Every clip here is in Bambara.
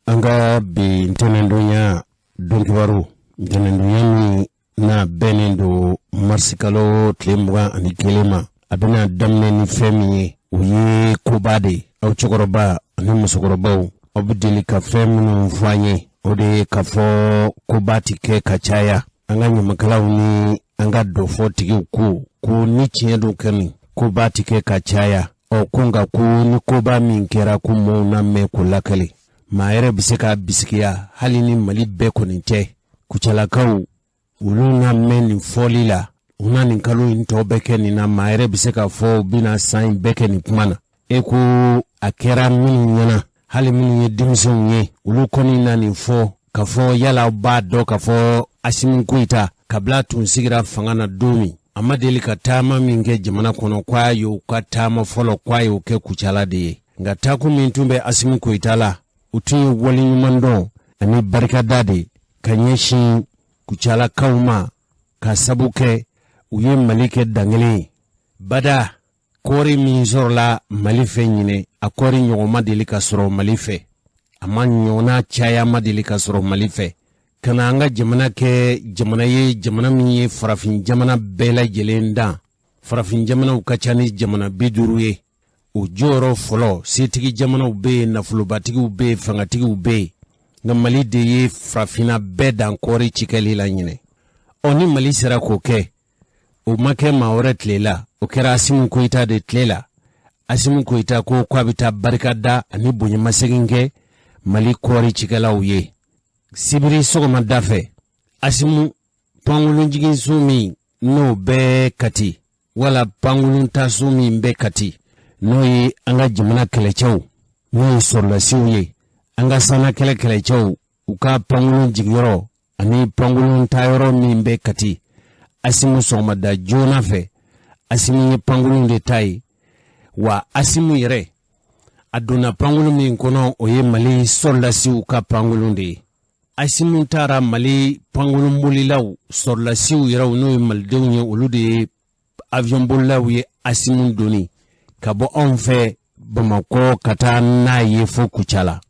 An ka bi ntɛnɛndonya donkibaru, ntɛnɛndonya min n'a bɛnnen don marisikalo tile 21 ma, a bɛna daminɛ ni fɛn min ye, o ye koba de ye. Aw cɛkɔrɔba ani musokɔrɔbaw, aw bɛ deli ka fɛn minnu fɔ an ye, o de ye k'a fɔ koba tɛ kɛ ka caya. An ka ɲamakalaw ni an ka dɔfɔtigiw ko ko ni tiɲɛ don kɔni, koba tɛ kɛ ka caya. Ɔ ko nka ko ni koba min kɛra, ko mɔɔw na mɛn k'o lakali. Maa yɛrɛ bɛ se k'a bisigiya, hali ni Mali bɛɛ kɔni tɛ, Kucalakaw olu na mɛn nin fɔli la. U na nin kalo in tɔ bɛɛ kɛ nin na. Maa yɛrɛ bɛ se k'a fɔ u bɛna san in bɛɛ kɛ nin kuma na. E ko a kɛra minnu ɲɛna, hali minnu ye denmisɛnw ye, olu kɔni na nin fɔ k'a fɔ yala aw b'a dɔn k'a fɔ Asimi Goyita, kabila tun sigira fanga na don min, a ma deli ka taama min kɛ jamana kɔnɔ, ko a y'o ka taama fɔlɔ, ko a y'o kɛ Kucala de ye. Nka taakun min tun bɛ Asimi Goyita la, o tun ye waleɲumandɔn ani barikada de ka ɲɛsin Kucalakaw ma, ka sabu kɛ u ye Mali kɛ dankelen ye. Bada kɔɔri min sɔrɔla Mali fɛ ɲinɛ, a kɔɔri ɲɔgɔn ma deli ka sɔrɔ Mali fɛ, a ma ɲɔgɔnna caya ma deli ka sɔrɔ Mali fɛ. Ka na an ka jamana kɛ jamana ye, jamana min ye farafin jamana bɛɛ lajɛlen dan. Farafin jamanaw ka ca ni jamana 50 ye. O jɔyɔrɔ fɔlɔ, setigi jamanaw bɛ yen, nafolobatigiw bɛ yen, fangatigiw bɛ yen, nka Mali de ye farafinna bɛɛ dan kɔɔri cikɛli la ɲinɛ. Ɔ ni Mali sera k'o kɛ, o ma kɛ maa wɛrɛ tile la, o kɛra Asimi Goyita de tile la. Asimi Goyita ko k'a bɛ taa barika da ani bonyamasegin kɛ Mali kɔɔri cikɛlaw ye. Sibiri sɔgɔmada fɛ, Asimu pankurunjiginso min n'o bɛ Kati, wala pankuruntaso min bɛ Kati, n'o ye an ka jamana kɛlɛcɛw, n'o ye sɔrɔdasiw ye, an ka sannakɛlɛ kɛlɛcɛw, u ka pankurun jigiyɔrɔ ani pankurun tayɔrɔ min bɛ Kati, Asimu sɔgɔmada joona fɛ, Asimu ye pankurun de ta ye. Wa Asimu yɛrɛ, a donna pankurun min kɔnɔ, o ye Mali sɔrɔdasiw ka pankurun de ye. Asimu taara Mali pankurunbolilaw, sɔrɔdasiw yɛrɛw, n'o ye malidenw ye, olu de ye avion bolilaw ye Asimu doni ka bɔ anw fɛ Bamakɔ ka taa n'a ye fo Kucala.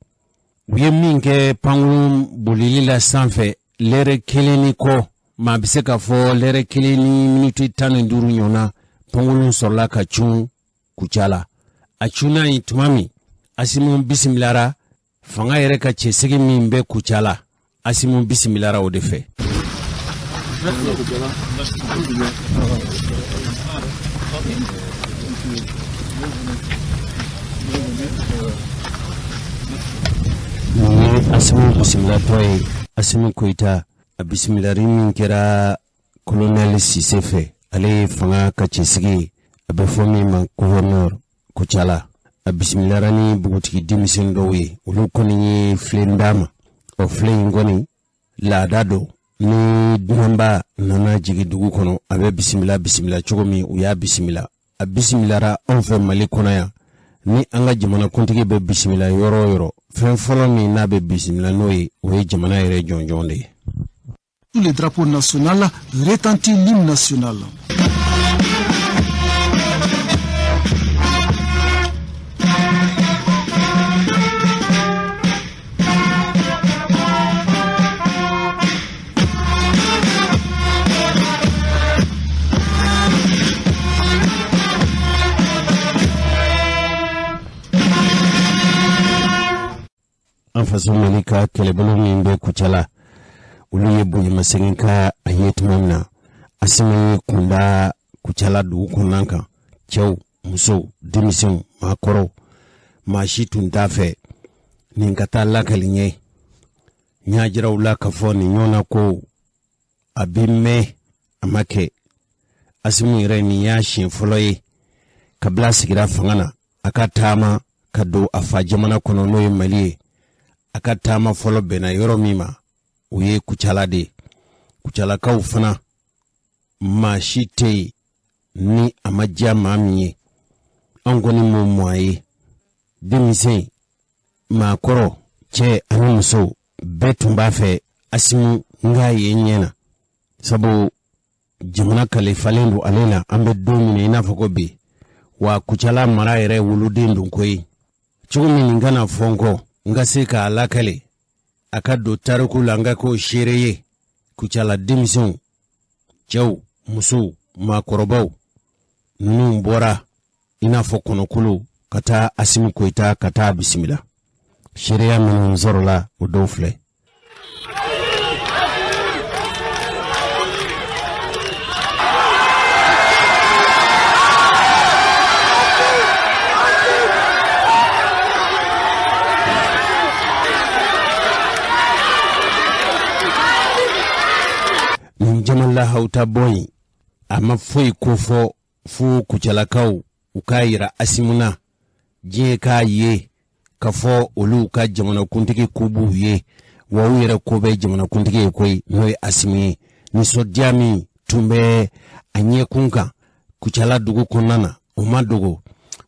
U ye min kɛ pankurun bolili la sanfɛ lɛrɛ kelen ni kɔ, maa bɛ se k'a fɔ lɛrɛ kelen ni miniti 15 ɲɔgɔnna, pankurun sɔrɔla ka cun Kucala. A cunna yen tuma min, Asimu bisimilara fanga yɛrɛ ka cɛsigi min bɛ Kucala, Asimu bisimilara o de fɛ. Nin ye Asimu bisimilatɔ ye. Asimi Goyita, a bisimilari min kɛra kolonɛli Sise fɛ, ale ye fanga ka cɛsigi ye, a bɛ fɔ min ma gouverneur Kucala. A bisimilara ni npogotigi denmisɛn dɔw ye, olu kɔni ye filen d'a ma. O filen in kɔni laada don, ni dunanba nana jigin dugu kɔnɔ, a bɛ bisimila bisimila cogo min, u y'a bisimila. A bisimilara anw fɛ Mali kɔnɔ yan, ni an ka jamanakuntigi bɛ bisimila yɔrɔ o yɔrɔ, fɛn fɔlɔ min n'a bɛ bisimila n'o ye, o ye jamana yɛrɛ jɔnjɔn de ye. Sous le drapeau national retentit l'hymne national. An faso Mali ka kɛlɛbolo min bɛ Kucala, olu ye bonyamasegin ka a ye tuma min na, Asimi ye kunda Kucala dugu kɔnɔna kan. Cɛw, musow, denmisɛnw, maakɔrɔw, maa si tun t'a fɛ nin ka taa lakali ɲɛ. N y'a jira u la k'a fɔ nin ɲɔgɔnna ko a bɛ mɛn a ma kɛ. Asimu yɛrɛ, nin y'a siɲɛ fɔlɔ ye kabila sigira fanga na, a ka taama ka don a fa jamana kɔnɔ, n'o ye Mali ye. A ka taama fɔlɔ bɛnna yɔrɔ min ma, o ye Kucala de ye. Kucalakaw fana, maa si tɛ yen ni a ma diya maa min ye. An kɔni m'o mɔ a ye. Denmisɛn, maakɔrɔ, cɛ ani muso, bɛɛ tun b'a fɛ Asimu n k'a ye ɲɛ na, sabu jamana kalifalen don ale la an bɛ don min na i n'a fɔ ko bi. Wa Kucala mara yɛrɛ woloden don koyi. Cogo min nin kana fɔ n kɔ, n ka se k'a lakale. A ka don tariku la, n ka k'o seere ye. Kucala denmisɛnw, cɛw, musow, maakɔrɔbaw, ninnu bɔra i n'a fɔ kɔnɔkulu ka taa Asimi Goyita ka taa bisimila. Seereya minnu sɔrɔla, o dɔw filɛ. Nin jama lahawuta bɔ in, a ma foyi kofɔ fo Kucalakaw u k'a yira Asimu na, diɲɛ k'a ye k'a fɔ olu ka jamanakuntigi ko b'u ye, wa u yɛrɛ ko bɛ jamanakuntigi ye koyi, n'o ye Asimu ye. Nisɔndiya min tun bɛ a ɲɛkun kan Kucala dugu kɔnɔna na, o ma dogo.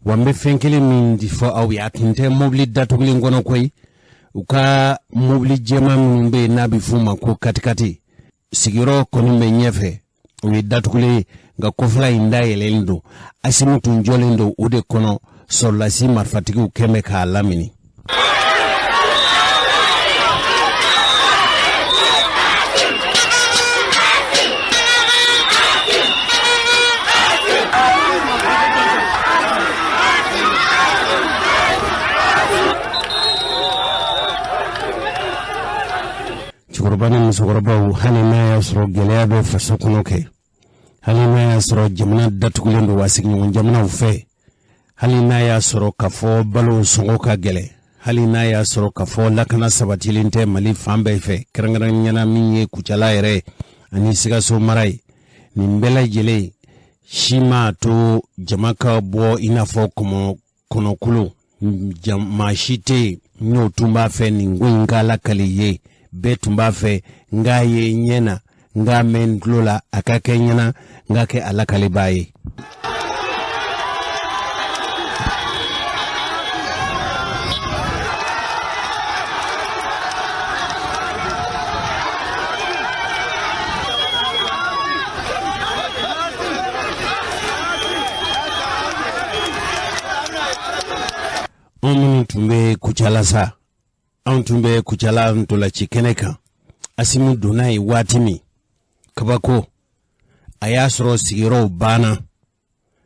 Wa n bɛ fɛn kelen min fɔ aw ye, a tun tɛ mobili datugulen kɔnɔ koyi. U ka mobili jɛman minnu bɛ yen n'a bɛ f'u ma ko katikati, sigiyɔrɔ kɔni bɛ ɲɛfɛ, o ye datugulen ye, nka kɔfɛla in dayɛlɛlen don. Asimu tun jɔlen don o de kɔnɔ, sɔrɔlasi marifatigiw kɛn bɛ k'a lamini. Cɛkɔrɔba ni musokɔrɔbaw, hali n'a y'a sɔrɔ gɛlɛya bɛ faso kɔnɔ kɛ, hali n'a y'a sɔrɔ jamana datugulen don wa sigiɲɔgɔn jamanaw fɛ, hali n'a y'a sɔrɔ k'a fɔ balo sɔngɔ ka gɛlɛn, hali n'a y'a sɔrɔ k'a fɔ lakana sabatilen tɛ Mali fan bɛɛ fɛ, kɛrɛnkɛrɛnnenya la min ye Kucala yɛrɛ ani Sikaso mara ye, nin bɛɛ lajɛlen si m'a to jama ka bɔ i n'a fɔ kɔmɔ kɔnɔkulu. Maa si tɛ yen n'o tun b'a fɛ nin ko in ka lakali ye. Bɛɛ tun b'a fɛ n k'a ye ɲɛ na, n k'a mɛn n tulo la, a ka kɛ ɲɛna, n ka kɛ a lakalibaa ye. Anw minnu tun bɛ Kucala sa, anw tun bɛ Kucala ntolaci kɛnɛ kan, Asimu donna yen waati min, kabako, a y'a sɔrɔ sigiyɔrɔw banna,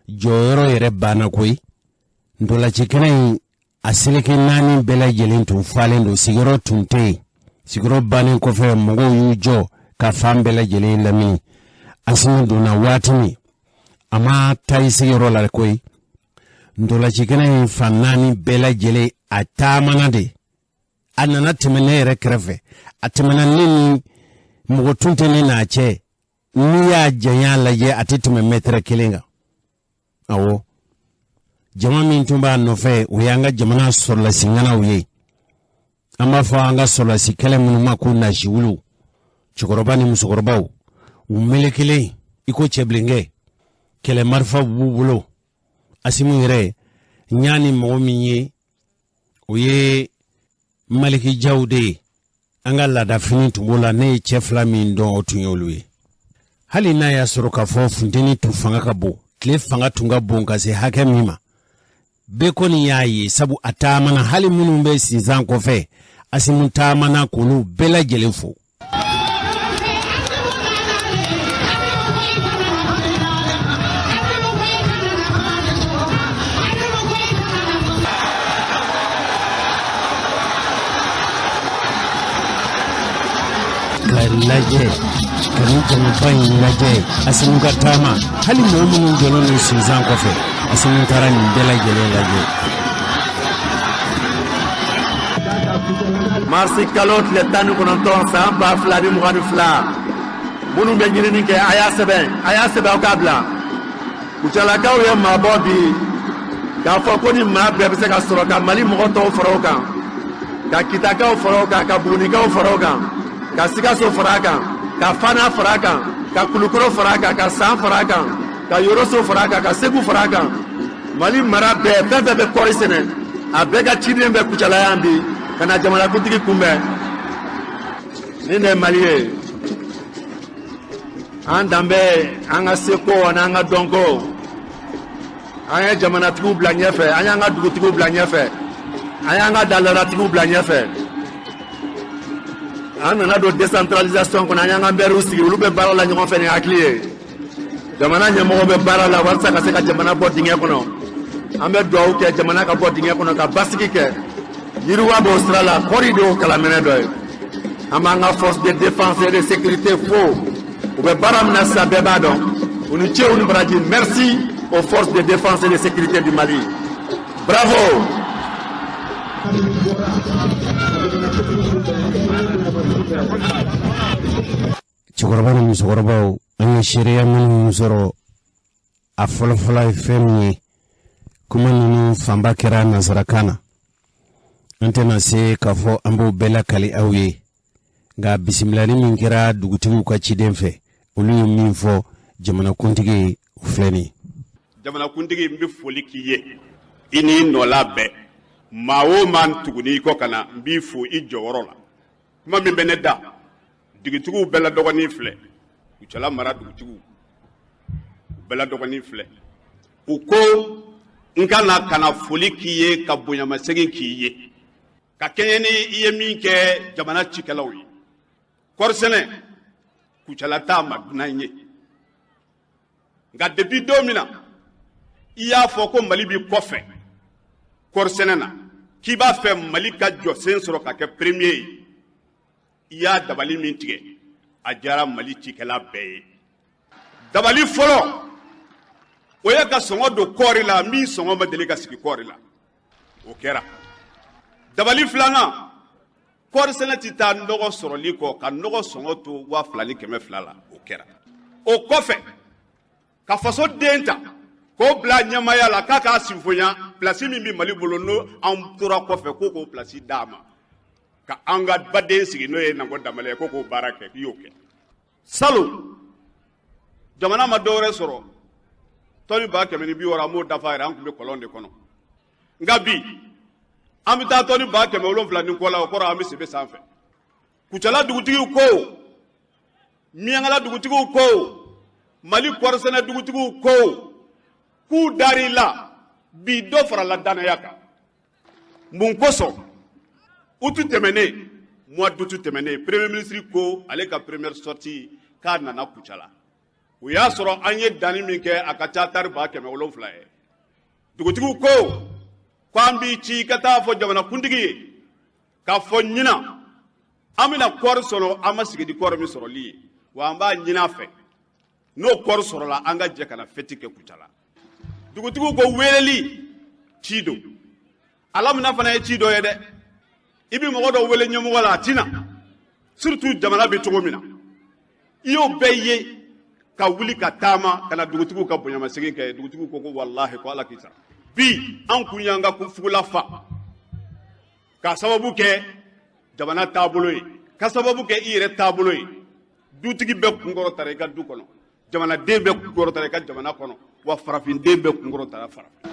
jɔyɔrɔ yɛrɛ banna koyi. Ntolaci kɛnɛ in a seleke naani bɛɛ lajɛlen tun falen don, sigiyɔrɔ tun tɛ yen. Sigiyɔrɔ bannen kɔfɛ, mɔgɔw y'u jɔ ka fan bɛɛ lajɛlen lamini. Asimu donna waati min, a ma taa i sigiyɔrɔ la koyi. Ntolaci kɛnɛ in fan naani bɛɛ lajɛlen a taamana de, a nana tɛmɛ ne yɛrɛ kɛrɛfɛ, a tɛmɛna ne ni mɔgɔ tun tɛ ne n'a cɛ. N'i y'a janya lajɛ, a tɛ tɛmɛ mɛtɛrɛ kelen kan. Awɔ, jama min tun b'a nɔfɛ, o y'an ka jamana sɔrɔlasi ŋanaw ye. An b'a fɔ an ka sɔrɔlasi kɛlɛ minnu ma ko nasiwuluw, cɛkɔrɔba ni musokɔrɔbaw, u melekelen i ko cɛbilenkɛ, kɛlɛ marifaw b'u bolo. Asimu yɛrɛ, n y'a ni mɔgɔ min ye, o ye Maliki Jaw de ye. An ka laadafini tun b'o la. Ne ye cɛ fila min dɔn, o tun ye olu ye. Hali n'a y'a sɔrɔ k'a fɔ funteni tun fanga ka bon, tile fanga tun ka bon ka se hakɛ min ma, bɛɛ kɔni y'a ye, sabu a taamana, hali minnu bɛ sinsan kɔfɛ, Asimu taamana k'olu bɛɛ lajɛlen fo. Ka lajɛ, ka nin jamaba in lajɛ, Asimu ka taama, hali mɔgɔ minnu jɔlen don sinsan kɔfɛ, Asimu taara nin bɛɛ lajɛlen lajɛ. Marisi kalo tile 19 san 2022, minnu bɛ ɲinini kɛ, a y'a sɛbɛn, a y'a sɛbɛn, aw k'a bila. Kucalakaw ye maabɔ bi k'a fɔ ko ni maa bɛɛ bɛ se ka sɔrɔ ka Mali mɔgɔ tɔw fara o kan, ka Kitakaw fara o kan, ka Bugunikaw fara o kan, ka Sikaso fara a kan, ka Fana fara a kan, ka Kulukɔrɔ fara a kan, ka San fara a kan, ka Yoroso fara a kan, ka Segu fara a kan, Mali mara bɛɛ, fɛn fɛn bɛ kɔɔri sɛnɛ, a bɛɛ ka ciden bɛ Kucala yan bi ka na jamanakuntigi kunbɛn. Nin de ye Mali ye. An danbe, an ka seko ani an ka dɔnko, an ye jamanatigiw bila ɲɛfɛ, an y'an ka dugutigiw bila ɲɛfɛ, an y'an ka dalatigiw bila ɲɛfɛ. An nana don décentralisation kɔnɔ, an y'an ka maires sigi, olu bɛ baara la ɲɔgɔn fɛ ni hakili ye. Jamana ɲɛmɔgɔ bɛ baara la walasa ka se ka jamana bɔ dingɛ kɔnɔ. An bɛ dugawu kɛ jamana ka bɔ dingɛ kɔnɔ, ka basigi kɛ, yiriwa b'o sira la. Kɔɔri de y'o kalaminɛ dɔ ye. An b'an ka force de défense et de sécurité fo, u bɛ baara min na sisan, bɛɛ b'a dɔn. U ni ce, u ni baraji. Merci aux forces de défense et de sécurité du Mali, bravo. Cɛkɔrɔba ni musokɔrɔbaw, an ye seereya minnu sɔrɔ, a fɔlɔfɔlɔ ye fɛn min ye, kuma ninnu fanba kɛra nansarakan na. An tɛna se k'a fɔ an b'o bɛɛ lakali aw ye, nka bisimilali min kɛra dugutigiw ka ciden fɛ, olu ye min fɔ jamanakuntigi ye, o filɛ nin ye. Jamanakuntigi, n bɛ foli k'i ye, i n'i nɔla bɛɛ. Maa o maa tuguni i kɔ ka na, n b'i fo i jɔyɔrɔ la. Kuma min bɛ ne da, dugutigiw bɛɛ la dɔgɔnin filɛ, Kucala mara dugutigiw bɛɛ la dɔgɔnin filɛ. U ko n ka na ka na foli k'i ye, ka bonyamasegin k'i ye, ka kɛɲɛ ni i ye min kɛ jamana cikɛlaw ye. Kɔɔrisɛnɛ, Kucala ta ma dunan ye, nka depuis don min na i y'a fɔ ko Mali b'i kɔfɛ kɔɔrisɛnɛ na, k'i b'a fɛ Mali ka jɔsen sɔrɔ ka kɛ premier ye, i y'a dabali min tigɛ, a diyara Mali cikɛla bɛɛ ye. Dabali fɔlɔ, o ye ka sɔngɔ don kɔɔri la min sɔngɔ ma deli ka sigi kɔɔri la, o kɛra. Dabali filanan, kɔɔri sɛnɛ tɛ taa nɔgɔ sɔrɔli kɔ, ka nɔgɔ sɔngɔ to 2200 la, o kɛra. O kɔfɛ, ka faso den ta k'o bila ɲɛmaaya la, k'a k'a sinfonya pilasi min bɛ Mali bolo, n'o an tora kɔfɛ, k'o k'o pilasi d'a ma, ka an ka baden sigi, n'o ye Nango Danbɛlɛ ye, k'o k'o baara kɛ, k'i y'o kɛ. Salon, jamana ma dɔwɛrɛ sɔrɔ, tɔni 160,000, an m'o dafa yɛrɛ, an tun bɛ kɔlɔn de kɔnɔ. Nka bi an bɛ taa tɔni 700,000 ni kɔ la, o kɔrɔ an bɛ sebe sanfɛ. Kucala dugutigiw ko, Miyankala dugutigiw ko, Mali kɔɔrisɛnɛ dugutigiw ko k'u dar'i la bi, dɔ farala danaya kan. Mun kosɔn? Utu tɛmɛnen, mois d'août tɛmɛnen, premier ministre ko ale ka première sortie k'a nana Kucala, o y'a sɔrɔ an ye danni min kɛ, a ka ca tari 700,000 ye. Dugutigiw ko k'an b'i ci i ka taa fɔ jamanakuntigi ye k'a fɔ ɲinan an bɛna kɔɔri sɔrɔ, an ma sigi ni kɔɔri min sɔrɔli ye, wa an b'a ɲini a fɛ, n'o kɔɔri sɔrɔla, an ka jɛ ka na fɛti kɛ Kucala. Dugutigiw ko weleli ci don, alamina fana ye ci dɔ ye dɛ. I bɛ mɔgɔ dɔ wele ɲɛmɔgɔ la, a ti na, surtout jamana bɛ cogo min na. I y'o bɛɛ ye ka wuli ka taama ka na dugutigiw ka bonyamasegin kɛ. Dugutigiw ko ko walahi, ko Ala k'i sara. Bi an kun y'an ka fugula fa k'a sababu kɛ jamana taabolo ye, ka sababu kɛ i yɛrɛ taabolo ye. Dutigi bɛɛ kunkɔrɔ tara i ka du kɔnɔ, jamanaden bɛɛ kunkɔrɔ tara i ka jamana kɔnɔ, wa farafinden bɛɛ kunkɔrɔ tara farafin.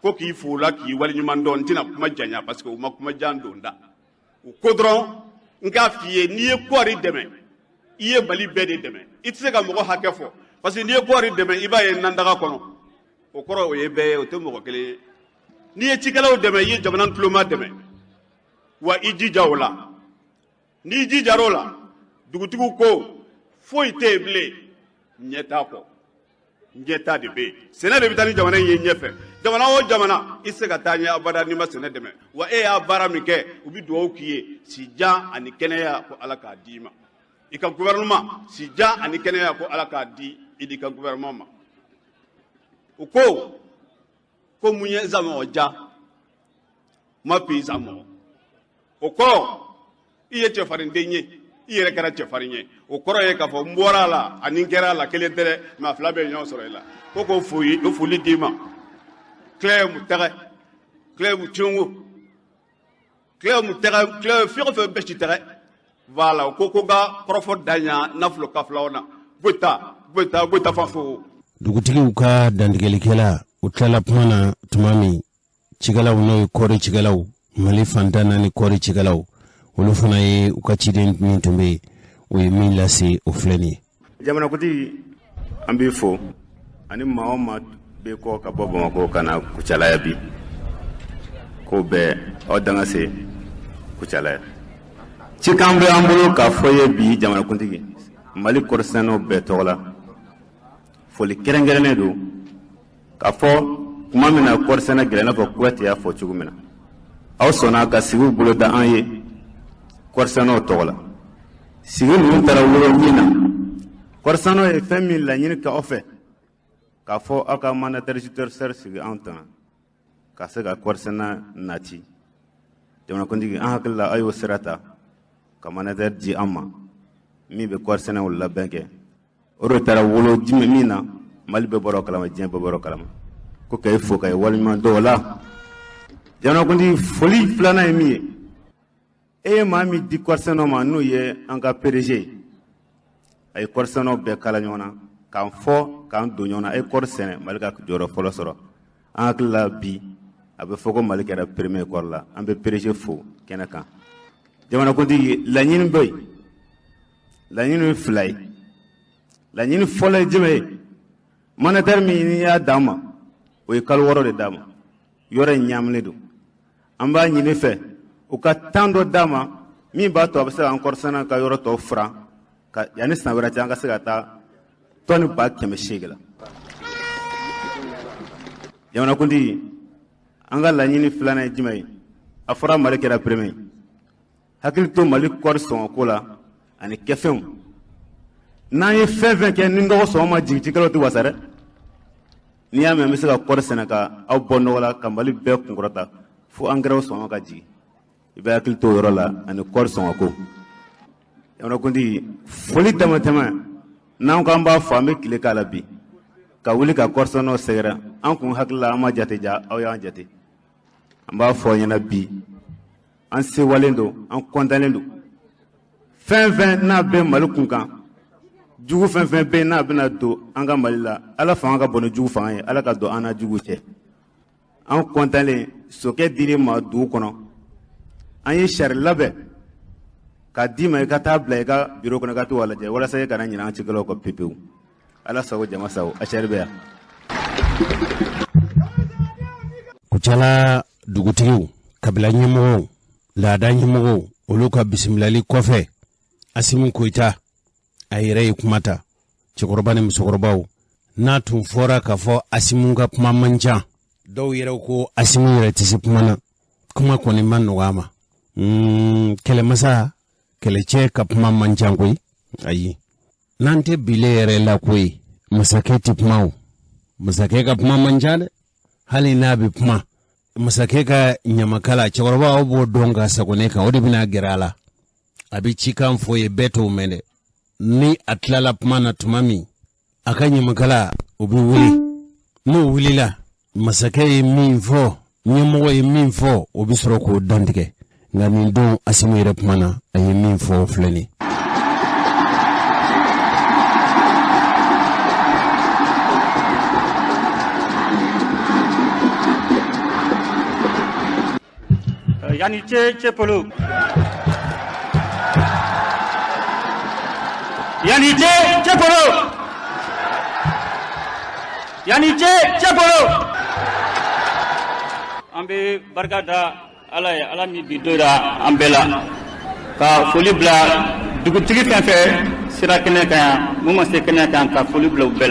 Ko k'i fo la, k'i waleɲuman dɔn. N tɛna kuma janya parce que u ma kuma jan don da. U ko dɔrɔn n k'a f'i ye, n'i ye kɔɔri dɛmɛ, i ye Mali bɛɛ de dɛmɛ. I tɛ se ka mɔgɔ hakɛ fɔ, parce que n'i ye kɔɔri dɛmɛ, i b'a ye nandaga kɔnɔ, o kɔrɔ o ye bɛɛ ye, o tɛ mɔgɔ kelen ye. N'i ye cikɛlaw dɛmɛ, i ye jamana tuloma dɛmɛ. Wa i jija o la, n'i jijar'o la, dugutigiw ko foyi tɛ yen bilen ɲɛtaa kɔ, ɲɛtaa de bɛ yen. Sɛnɛ de bɛ taa ni jamana in ye ɲɛfɛ. Jamana o jamana, i tɛ se ka taa ɲɛ abada n'i ma sɛnɛ dɛmɛ. Wa e y'a baara min kɛ, u bɛ dugawu k'i ye, sijan ani kɛnɛya, ko Ala k'a d'i ma, i ka gouvernement, sijan ani kɛnɛya, ko Ala k'a di i n'i ka gouvernement ma. U ko ko mun ye zamɔgɔ ja ma bi zamɔgɔ, o kɔrɔ i ye cɛfarinden ye, i yɛrɛ kɛra cɛfarin ye. O kɔrɔ ye k'a fɔ n bɔra a la ani n kɛra a la kelen tɛ dɛ, mɛ a fila bɛɛ ye ɲɔgɔn sɔrɔ i la. Ko k'o foli, o foli d'i ma. Kile mu tɛgɛ, kile mu tiongo, kile mu tɛgɛ, kile fɛn o fɛn bɛɛ si tɛgɛ. Voilà, o ko ko n ka kɔrɔfɔ dan yan nafolo kafilaw na. Goyita, Goyita, Goyita fan fo. Dugutigiw ka dantigɛlikɛla, u tilala kuma na tuma min, cikɛlaw, n'o ye kɔɔri cikɛlaw, Mali fantan naani kɔɔri cikɛlaw, olu fana ye u ka ciden min tun bɛ yen, o ye min lase, o filɛ nin ye. Jamanakuntigi, an b'i fo ani maa o maa bɛ kɔ ka bɔ Bamakɔ ka na Kucala yan bi, k'o bɛɛ aw danga se Kucala yan. Cikan bɛ an bolo k'a fɔ ye bi, jamanakuntigi, Mali kɔɔrisɛnɛnaw bɛɛ tɔgɔ la. Foli kɛrɛnkɛrɛnnen don k'a fɔ tuma min na kɔɔrisɛnɛ gɛlɛya, i n'a fɔ Kuyate y'a fɔ cogo min na, aw sɔnna ka sigiw boloda an ye kɔɔrisɛnɛnaw tɔgɔ la. Sigi ninnu taara wolo min na, kɔɔrisɛnɛnaw ye fɛn min laɲini kɛ aw fɛ, k'a fɔ aw ka mandataire judiciaire sigi anw tana ka se ka kɔɔrisɛnɛ nati. Jamanakuntigi, an hakili la aw y'o sira ta ka mandataire di an ma min bɛ kɔɔrisɛnɛw labɛn kɛ. O de taara wolo jumɛn min na, Mali bɛɛ bɔra o kalama, diɲɛ bɛɛ bɔra o kalama. Ko ka e fo ka e waleɲuman dɔn o la. Jamanakuntigi, foli filanan ye min ye, e ye maa min di kɔɔrisɛnɛw ma, n'o ye an ka PDG ye, a ye kɔɔrisɛnɛw bɛɛ kala ɲɔgɔn na k'an fɔ k'an don ɲɔgɔn na. A ye kɔɔri sɛnɛ, Mali ka jɔyɔrɔ fɔlɔ sɔrɔ. An hakili la bi a bɛ fɔ ko Mali kɛra premier kɔɔri la. An bɛ PDG fo kɛnɛ kan. Jamanakuntigi, laɲini bɛ yen, laɲini ye fila ye. Laɲini fɔlɔ ye jumɛn ye? Mandataire min n'i y'a d'an ma, o ye kalo 6 de d'a ma. Yɔrɔ in ɲaaminen don. An b'a ɲini fɛ u ka temps dɔ d'a ma min b'a to a bɛ se k'an kɔɔrisɛnɛ ka yɔrɔ tɔ furan ka yanni san wɛrɛ cɛ, an ka se ka taa tɔni 800,000 la. Jamanakuntigi, an ka laɲini filanan ye jumɛn ye? A fɔra Mali kɛra premier. Hakili to Mali kɔɔri sɔngɔko la ani kɛfɛnw. N'an ye fɛn fɛn kɛ ni nɔgɔ sɔngɔ ma jigin, cikɛlaw tɛ wasa dɛ. N'i y'a mɛn an bɛ se ka kɔɔri sɛnɛ ka aw bɔ nɔgɔ la, ka Mali bɛɛ kunkɔrɔta, fo angɛrɛw sɔngɔ ka jigin. I bɛ hakili to o yɔrɔ la ani kɔɔri sɔngɔko. Jamanakuntigi, foli damatɛmɛ n'an ko an b'a fɔ, an bɛ tile k'a la bi ka wuli ka kɔɔrisɛnɛnaw sɛgɛrɛ. An kun hakili la an ma jate, ja aw y'an jate. An b'a fɔ aw ɲɛna bi, an sewalen don, an kɔntannen don. Fɛn fɛn n'a bɛ Mali kun kan, jugu fɛn fɛn bɛ n'a bɛna don an ka Mali la, Ala fanga ka bon ni jugu fanga ye. Ala ka don an na jugu cɛ. An kɔntalen, sokɛ dir'i ma dugu kɔnɔ, an ye sari labɛn k'a d'i ma, i ka taa bila i ka biro kɔnɔ, i ka t'o lajɛ walasa i kana ɲinɛ an cikɛlaw kɔ pepewu. Ala sago, jama sago, a sari bɛ yan. Kucala dugutigiw, kabila ɲɛmɔgɔw, laada ɲɛmɔgɔw, olu ka bisimilali kɔfɛ, Asimu Koyita a yɛrɛ ye kuma ta. Cɛkɔrɔba ni musokɔrɔbaw, n'a tun fɔra k'a fɔ Asimu ka kuma man ca, dɔw yɛrɛ ko Asimu yɛrɛ tɛ se kuma na. Kuma kɔni ma nɔgɔ a ma. Kɛlɛmasa, kɛlɛcɛ ka kuma man ca koyi. Ayi, n'an tɛ bile yɛrɛ la koyi, masakɛ tɛ kuma o. Masakɛ ka kuma man ca dɛ. Hali n'a bɛ kuma, masakɛ ka ɲamakala cɛkɔrɔba, aw b'o dɔn ka sago ne kan, o de bɛna gɛrɛ a la, a bɛ cikan fɔ ye, bɛɛ t'o mɛn dɛ. Ni a tilala kuma na tuma min, a ka ɲamakala o bɛ wuli. N'o wulila, masakɛ ye min fɔ, ɲɛmɔgɔ ye min fɔ, o bɛ sɔrɔ k'o dantigɛ. Nka nin don, Asimu yɛrɛ kuma na, a ye min fɔ filɛ nin. Yani ce Cɛpolo, yani ce Cɛpolo, yani ce Cɛpolo. An bɛ barika da Ala ye, Ala min bi don jira an bɛɛ la, ka foli bila dugutigi fɛn fɛn sera kɛnɛ kan yan, mun ma se kɛnɛ kan, ka foli bila u bɛɛ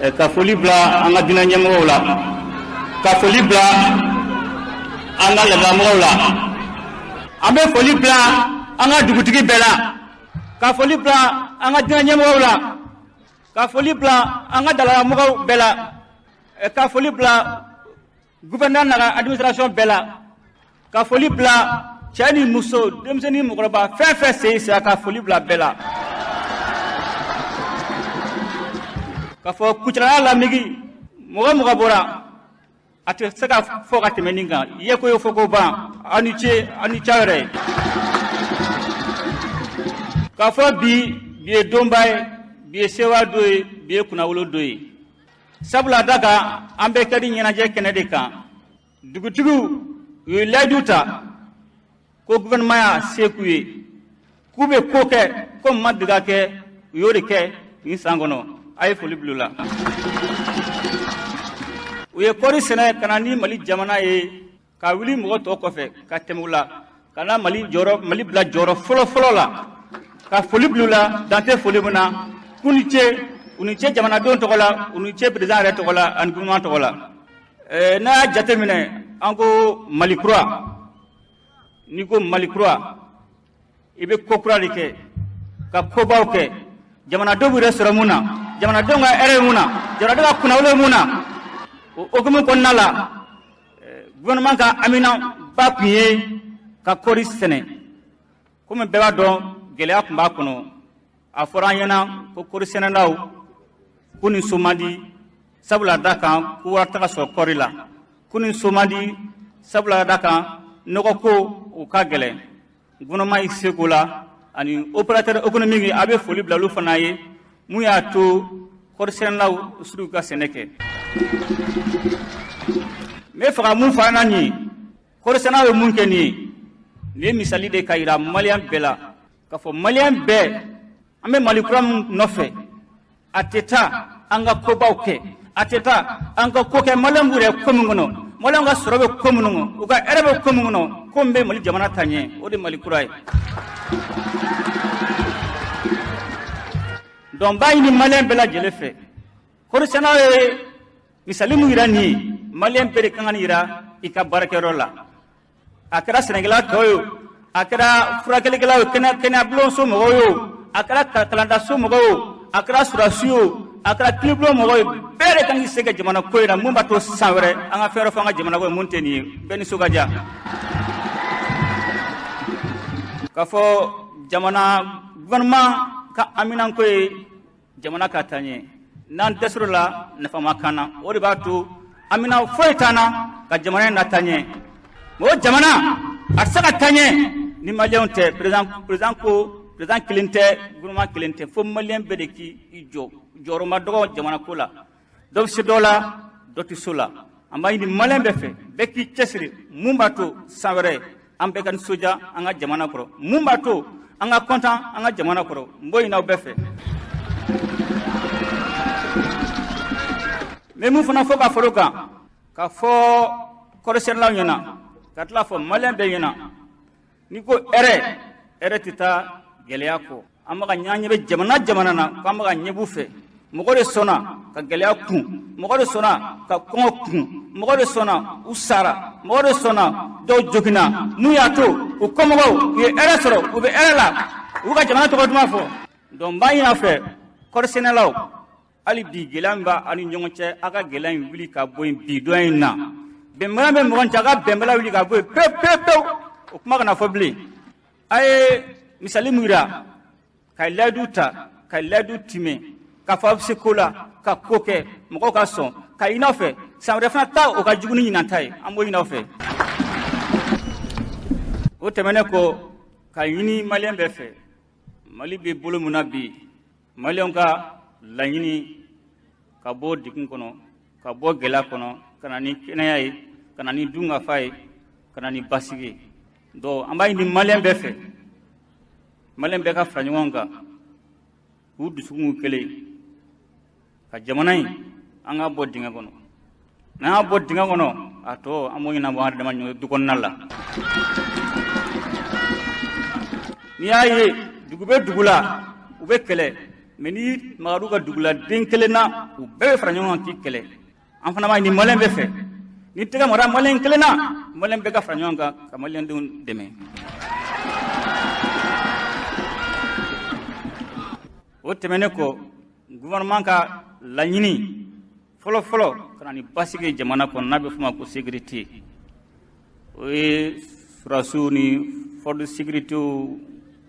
la, ka foli bila an ka diinɛ ɲɛmɔgɔw la, ka foli bila an ka laadalamɔgɔw la. An bɛ foli bila an ka dugutigi bɛɛ la, ka foli bila an ka diinɛ ɲɛmɔgɔw la, ka foli bila an ka laadalamɔgɔw bɛɛ la, ka foli bila gouverneur n'a ka administration bɛɛ la, ka foli bila cɛ ni muso, denmisɛnnin, mɔgɔkɔrɔba, fɛn fɛn sen sera, ka foli bila bɛɛ la, k'a fɔ Kucala lamini, mɔgɔ mɔgɔ bɔra, a tɛ se ka fɔ ka tɛmɛ nin kan. Ye ko ye fɔ ko ban. Aw ni ce, aw ni ce yɛrɛ ye. K'a fɔ bi, bi ye donba ye, bi ye sewa don ye, bi ye kunnawolo don ye, sabula da kan an bɛ kɛ ni ɲɛnajɛ kɛnɛ de kan. Dugutigiw u ye layidu ta ko gouvernement y'a se k'u ye, k'u bɛ ko kɛ ko ma deli ka kɛ. U y'o de kɛ nin san kɔnɔ. A ye foli bila u la. U ye kɔɔri sɛnɛ ka na ni Mali jamana ye, ka wuli mɔgɔ tɔw kɔfɛ ka tɛmɛ u la. Ka na Mali jɔyɔrɔ, Mali bila jɔyɔrɔ fɔlɔ-fɔlɔ la, ka foli bila u la, dan tɛ foli min na. K'u ni ce, u ni ce jamanadenw tɔgɔ la, u ni ce président yɛrɛ tɔgɔ la ani gouvernement tɔgɔ la. N'a y'a jateminɛ, an ko Mali kura. N'i ko Mali kura, i bɛ ko kura de kɛ, ka kobaw kɛ, jamanadenw b'u yɛrɛ sɔrɔ mun na, jamanadenw ka hɛrɛ ye mun na, jamanadenw ka kunnawolo ye mun na. O hukumu kɔnɔna la, gouvernement ka haminanba tun ye ka kɔɔri sɛnɛ. Komi bɛɛ b'a dɔn, gɛlɛya tun b'a kɔnɔ. A fɔra an ɲɛna ko kɔɔri sɛnɛlaw ko nin so man di, sabula da kan ko wari tɛ ka sɔrɔ kɔɔri la, ko nin so man di, sabula da kan nɔgɔ ko o ka gɛlɛn. Gouvernement y'i seko la ani opérateur économique, a bɛ foli bila olu fana ye, mun y'a to kɔɔri sɛnɛlaw suru ka sɛnɛ kɛ. N bɛ fɛ ka mun fɔ an na nin ye, kɔɔri sɛnɛlaw ye mun kɛ nin ye, nin ye misali de ka yira maliyɛn bɛɛ la k'a fɔ maliyɛn bɛɛ, an bɛ Mali kura min nɔfɛ, a tɛ taa an ka kobaw kɛ, a tɛ taa an ka ko kɛ maliyɛn b'u yɛrɛ ko min kɔnɔ, maliyɛn ka sɔrɔ bɛ ko minnu kɔnɔ, u ka hɛrɛ bɛ ko min kɔnɔ, ko min bɛ Mali jamana ta ɲɛ, o de ye Mali kura ye. Donc n b'a ɲini maliyɛn bɛɛ lajɛlen fɛ, kɔɔri sɛnɛlaw ye misali min yira nin ye, maliyɛn bɛɛ de kan ka nin yira i ka baarakɛyɔrɔ la. A kɛra sɛnɛkɛla tɔ ye o, a kɛra furakɛlikɛla ye, kɛnɛyabulonso mɔgɔw ye o, a kɛra kalandaso mɔgɔw ye o, a kɛra sɔrɔdasi ye o, a kɛra kiiribulon mɔgɔw ye, bɛɛ de kan k'i se kɛ jamana ko in na, mun b'a to san wɛrɛ an ka fɛn wɛrɛ fɔ an ka jamana ko ye mun tɛ nin ye. Bɛɛ ni so ka diya. K'a fɔ jamana gouvernement ka haminanko ye jamana ka taa ɲɛ, n'an dɛsɛr'o la, nafa ma k'an na. O de b'a to hamina foyi t'an na ka jamana in lataa ɲɛ. O jamana a tɛ se ka taa ɲɛ ni maliyɛnw tɛ. Président ko président kelen tɛ, gouvernement kelen tɛ, fo maliyɛn bɛɛ de k'i jɔ. Jɔyɔrɔ ma dɔgɔ jamana ko la, dɔ bɛ se dɔ la, dɔ tɛ so la. An b'a ɲini maliyɛn bɛɛ fɛ, bɛɛ k'i cɛsiri, mun b'a to san wɛrɛ an bɛɛ ka nisɔndiya an ka jamana kɔrɔ, mun b'a to an ka kɔntan an ka jamana kɔrɔ. N b'o ɲini aw bɛɛ fɛ. N bɛ mun fana fɔ ka fara o kan, ka fɔ kɔɔrisɛnɛlaw ɲɛna, ka tila fɔ maliyɛn bɛɛ ɲɛna, n'i ko hɛrɛ, hɛrɛ tɛ taa gɛlɛya kɔ. An bɛ ka ɲɛ bɛ jamana jamana na k'an bɛ ka ɲɛ b'u fɛ. Mɔgɔ de sɔnna ka gɛlɛya kun, mɔgɔ de sɔnna ka kɔngɔ kun, mɔgɔ de sɔnna u sara, mɔgɔ de sɔnna dɔw joginna, mun y'a to u kɔmɔgɔw u ye hɛrɛ sɔrɔ, u bɛ hɛrɛ la, u ka jamana tɔgɔ duman fɔ. Donc n b'a ɲini a fɛ, kɔɔrisɛnɛlaw, hali bi gɛlɛya min b'a ni ɲɔgɔn cɛ, a ka gɛlɛya in wuli ka bɔ yen bi don in na. Bɛnbaliya bɛ mɔgɔ cɛ, a ka bɛnbaliya wuli ka bɔ yen pewu pewu pewu, o kuma kana fɔ bilen. A ye misali min yira, ka layidu ta, ka layidu timɛ, k'a fɔ a bɛ se ko la, ka ko kɛ mɔgɔw ka sɔn ka ɲini aw fɛ, san wɛrɛ fana ta o ka jugu ni ɲinan ta ye, an b'o ɲini aw fɛ. O tɛmɛnen kɔ, ka ɲini maliyɛn bɛɛ fɛ, Mali bɛ bolo min na bi, maliyɛnw ka laɲini ka bɔ degun kɔnɔ, ka bɔ gɛlɛya kɔnɔ, ka na ni kɛnɛya ye, ka na ni dunkafa ye, ka na ni basigi ye. Donc an b'a ɲini maliyɛn bɛɛ fɛ, maliyɛn bɛɛ ka fara ɲɔgɔn kan k'u dusukun kelen ka jamana in an ka bɔ dingɛ kɔnɔ. N'an y'a bɔ dingɛ kɔnɔ, a tɔ an b'o ɲɛnabɔ an yɛrɛ dama ɲɔgɔn du kɔnɔna la. N'i y'a ye dugu bɛ dugu la, u bɛ kɛlɛ, mais n'i magar'u ka dugu la den kelen na, u bɛɛ bɛ fara ɲɔgɔn kan k'i kɛlɛ. An fana b'a ɲini maliyɛn bɛɛ fɛ, ni tɛgɛ mara maliyɛn kelen na, maliyɛn bɛɛ ka fara ɲɔgɔn kan ka maliyɛndenw dɛmɛ. O tɛmɛnen kɔ, gouvernement ka laɲini fɔlɔ fɔlɔ ka na ni basigi ye jamana kɔnɔ, n'a bɛ f'o ma ko sécurité, o ye sɔrɔdasiw ni force de sécurité,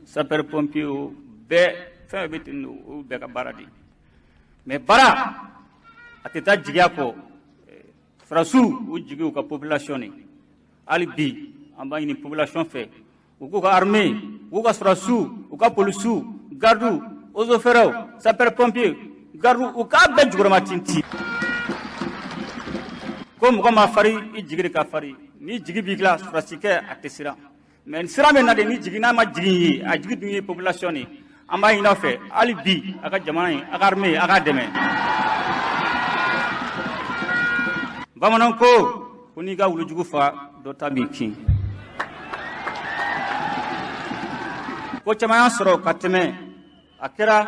sapeur pompier, bɛɛ fɛn bɛɛ bɛ ten, o bɛɛ ka baara de ye. Mais baara a tɛ taa jigiya kɔ. Sɔrɔdasiw u jigi u ka population de. Hali bi an b'a ɲini population fɛ, u k'u ka armée, u k'u ka sɔrɔdasiw, u ka polisiw, gardiw, eaux et forêts, sapeur pompier, gardiw, u k'a bɛɛ jukɔrɔma tintin. Ko mɔgɔ ma fari, i jigi de ka fari. Ni jigi b'i la, sɔrɔdasikɛ a tɛ siran. Mais siran bɛ na de ni jigi n'a ma jigin ye, a jigi dun ye population de. An b'a ɲini aw fɛ hali bi, a ka jamana in, a ka armée, a k'a dɛmɛ. Bamananw ko ko n'i ka wulujugu faga, dɔ ta b'i kin. Ko caman y'an sɔrɔ ka tɛmɛ, a kɛra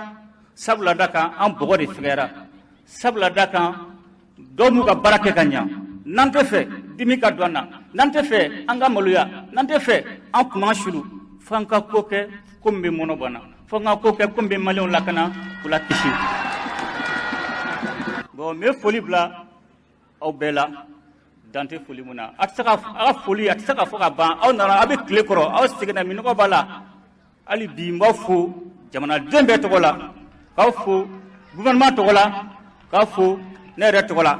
sabula da kan an bɔgɔ de fɛgɛyara, sabula da kan dɔw m'u ka baara kɛ ka ɲa. N'an tɛ fɛ dimi ka don an na, n'an tɛ fɛ an ka maloya, n'an tɛ fɛ an kun sulu, fo an ka ko kɛ ko min bɛ mɔnɔ bɔ an na, fo an ka ko kɛ ko min bɛ maliyɛnw lakana k'u la kisi. Bon, n bɛ foli bila aw bɛɛ la, dan tɛ foli mun na. A tɛ se ka aw ka foli, a tɛ se ka fɔ ka ban. Aw nana, aw bɛ tile kɔrɔ, aw seginna, minɔgɔ b'a la. Hali bi n b'aw fo jamanaden bɛɛ tɔgɔ la, k'aw fo gouvernement tɔgɔ la, k'aw fo ne yɛrɛ tɔgɔ la.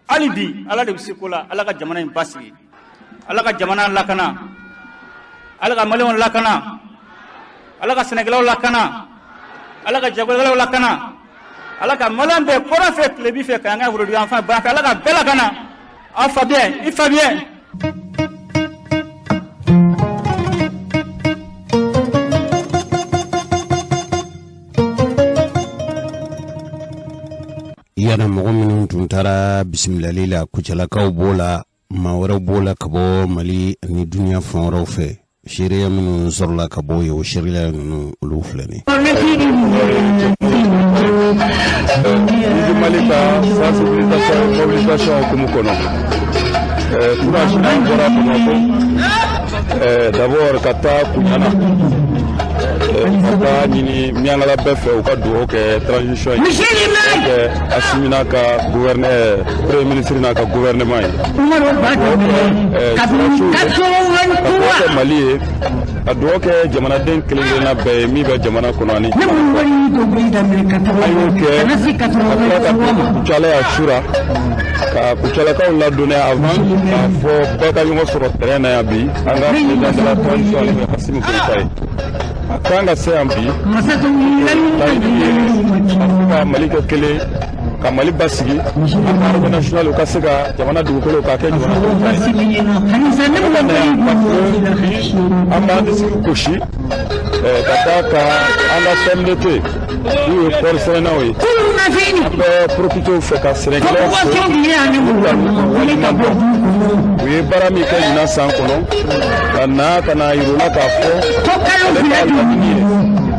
Hali bi Ala de bɛ se ko la. Ala ka jamana in basigi, Ala ka jamana lakana, Ala ka maliyɛnw lakana, Ala ka sɛnɛkɛlaw lakana, Ala ka jagokɛlaw lakana, Ala ka maliyɛn bɛɛ kɔrɔn fɛ, tilebin fɛ, ka worodugu yan fan fɛ, Ala ka bɛɛ lakana. Aw fa bien, i fa bien. Yala mɔgɔ minnu tun taara bisimilali la, Kucalakaw b'o la, maa wɛrɛw b'o la ka bɔ Mali ani dunuya fan wɛrɛw fɛ. Seereya minnu sɔrɔla ka bɔ yen, o seereya ninnu, olu filɛ nin. Mali ka sensibilisation mobilisation hukumu kɔnɔ, kunasini an bɔra Bamakɔ d'abord ka taa Kuɲana ka taa ɲini Miyankala bɛɛ fɛ u ka dugawu kɛ transition ye, kɛ Asimi n'a ka gouverneur, premier ministre n'a ka gouvernement ye, ka dugawu kɛ Mali ye, ka dugawu kɛ jamanaden kelen kelenna bɛɛ ye min bɛ jamana kɔnɔ. Ani an y'o kɛ ka tila ka don Kucala yan sura ka Kucalakaw ladɔnniya avant k'a fɔ bɛɛ ka ɲɔgɔn sɔrɔ terrain na yan bi. An ka président de la transition, ale bɛ Asimi Goyita ye, a kan ka se yan bi. Laɲini ye ka se ka Mali kɛ kelen, ka Mali basigi, an ka armée nationale ka se ka jamana dugukolo k'a kɛ jamana ta ye. Parce que bi an b'an disi gosi ka d'a kan an ka CMDT n'u ye kɔɔri sɛnɛnaw ye, an bɛ profiter u fɛ ka sɛnɛkɛlaw fo ka waleɲuman dɔn. U ye baara min kɛ ɲinan san kɔnɔ, ka na ka na yir'u la k'a fɔ ale ka laɲini ye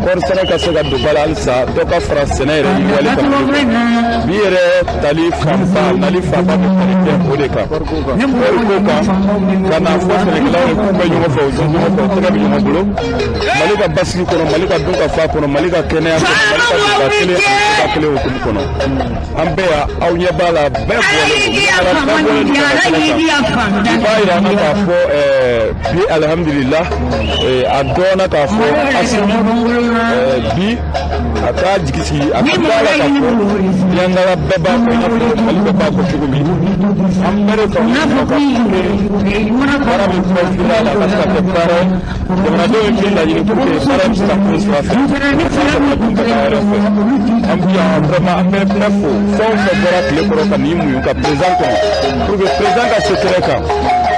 kɔɔri sɛnɛ ka se ka don ba la halisa, dɔ ka fara sɛnɛ yɛrɛ yiriwali kan. Bi yɛrɛ tali fanba, nali fanba bɛ tali kɛ o de kan, kɔɔri ko kan, ka na fɔ sɛnɛkɛlaw ye k'u bɛ ɲɔgɔn fɛ, u tɛ ɲɔgɔn fɛ, u tɛgɛ bɛ ɲɔgɔn bolo Mali ka basigi kɔnɔ, Mali ka dun ka fa kɔnɔ, Mali ka kɛnɛya kɔnɔ, Mali ka duba kelen ani duba kelen hukumu kɔnɔ. An bɛɛ yan, aw ɲɛ b'a la, bɛɛ bɔlen don, ala bɛɛ bɔlen don ka na kɛnɛ kan. I b'a yira an na k'a fɔ bi alihamudulila, a dɔnna k'a fɔ Asimi bi a k'a jigi sigi, a ka da la k'a fɔ Miyankala bɛɛ b'a fɔ, i n'a fɔ Mali bɛɛ b'a fɔ cogo min, an bɛɛ de faralen ɲɔgɔn kan pour que baara min confié la ka se ka kɛ baara ye. Jamanadenw ye min laɲini pour que baara bɛ se ka k'o sira fɛ, ka taa jamanadenw ka taa yɛrɛ fɛ. An bi yan vraiment, an bɛ bɛɛ fo, fɛn o fɛn bɔra tile kɔrɔ ka n'i muɲu ka président kɔnɔ pour que président ka se kɛnɛ kan.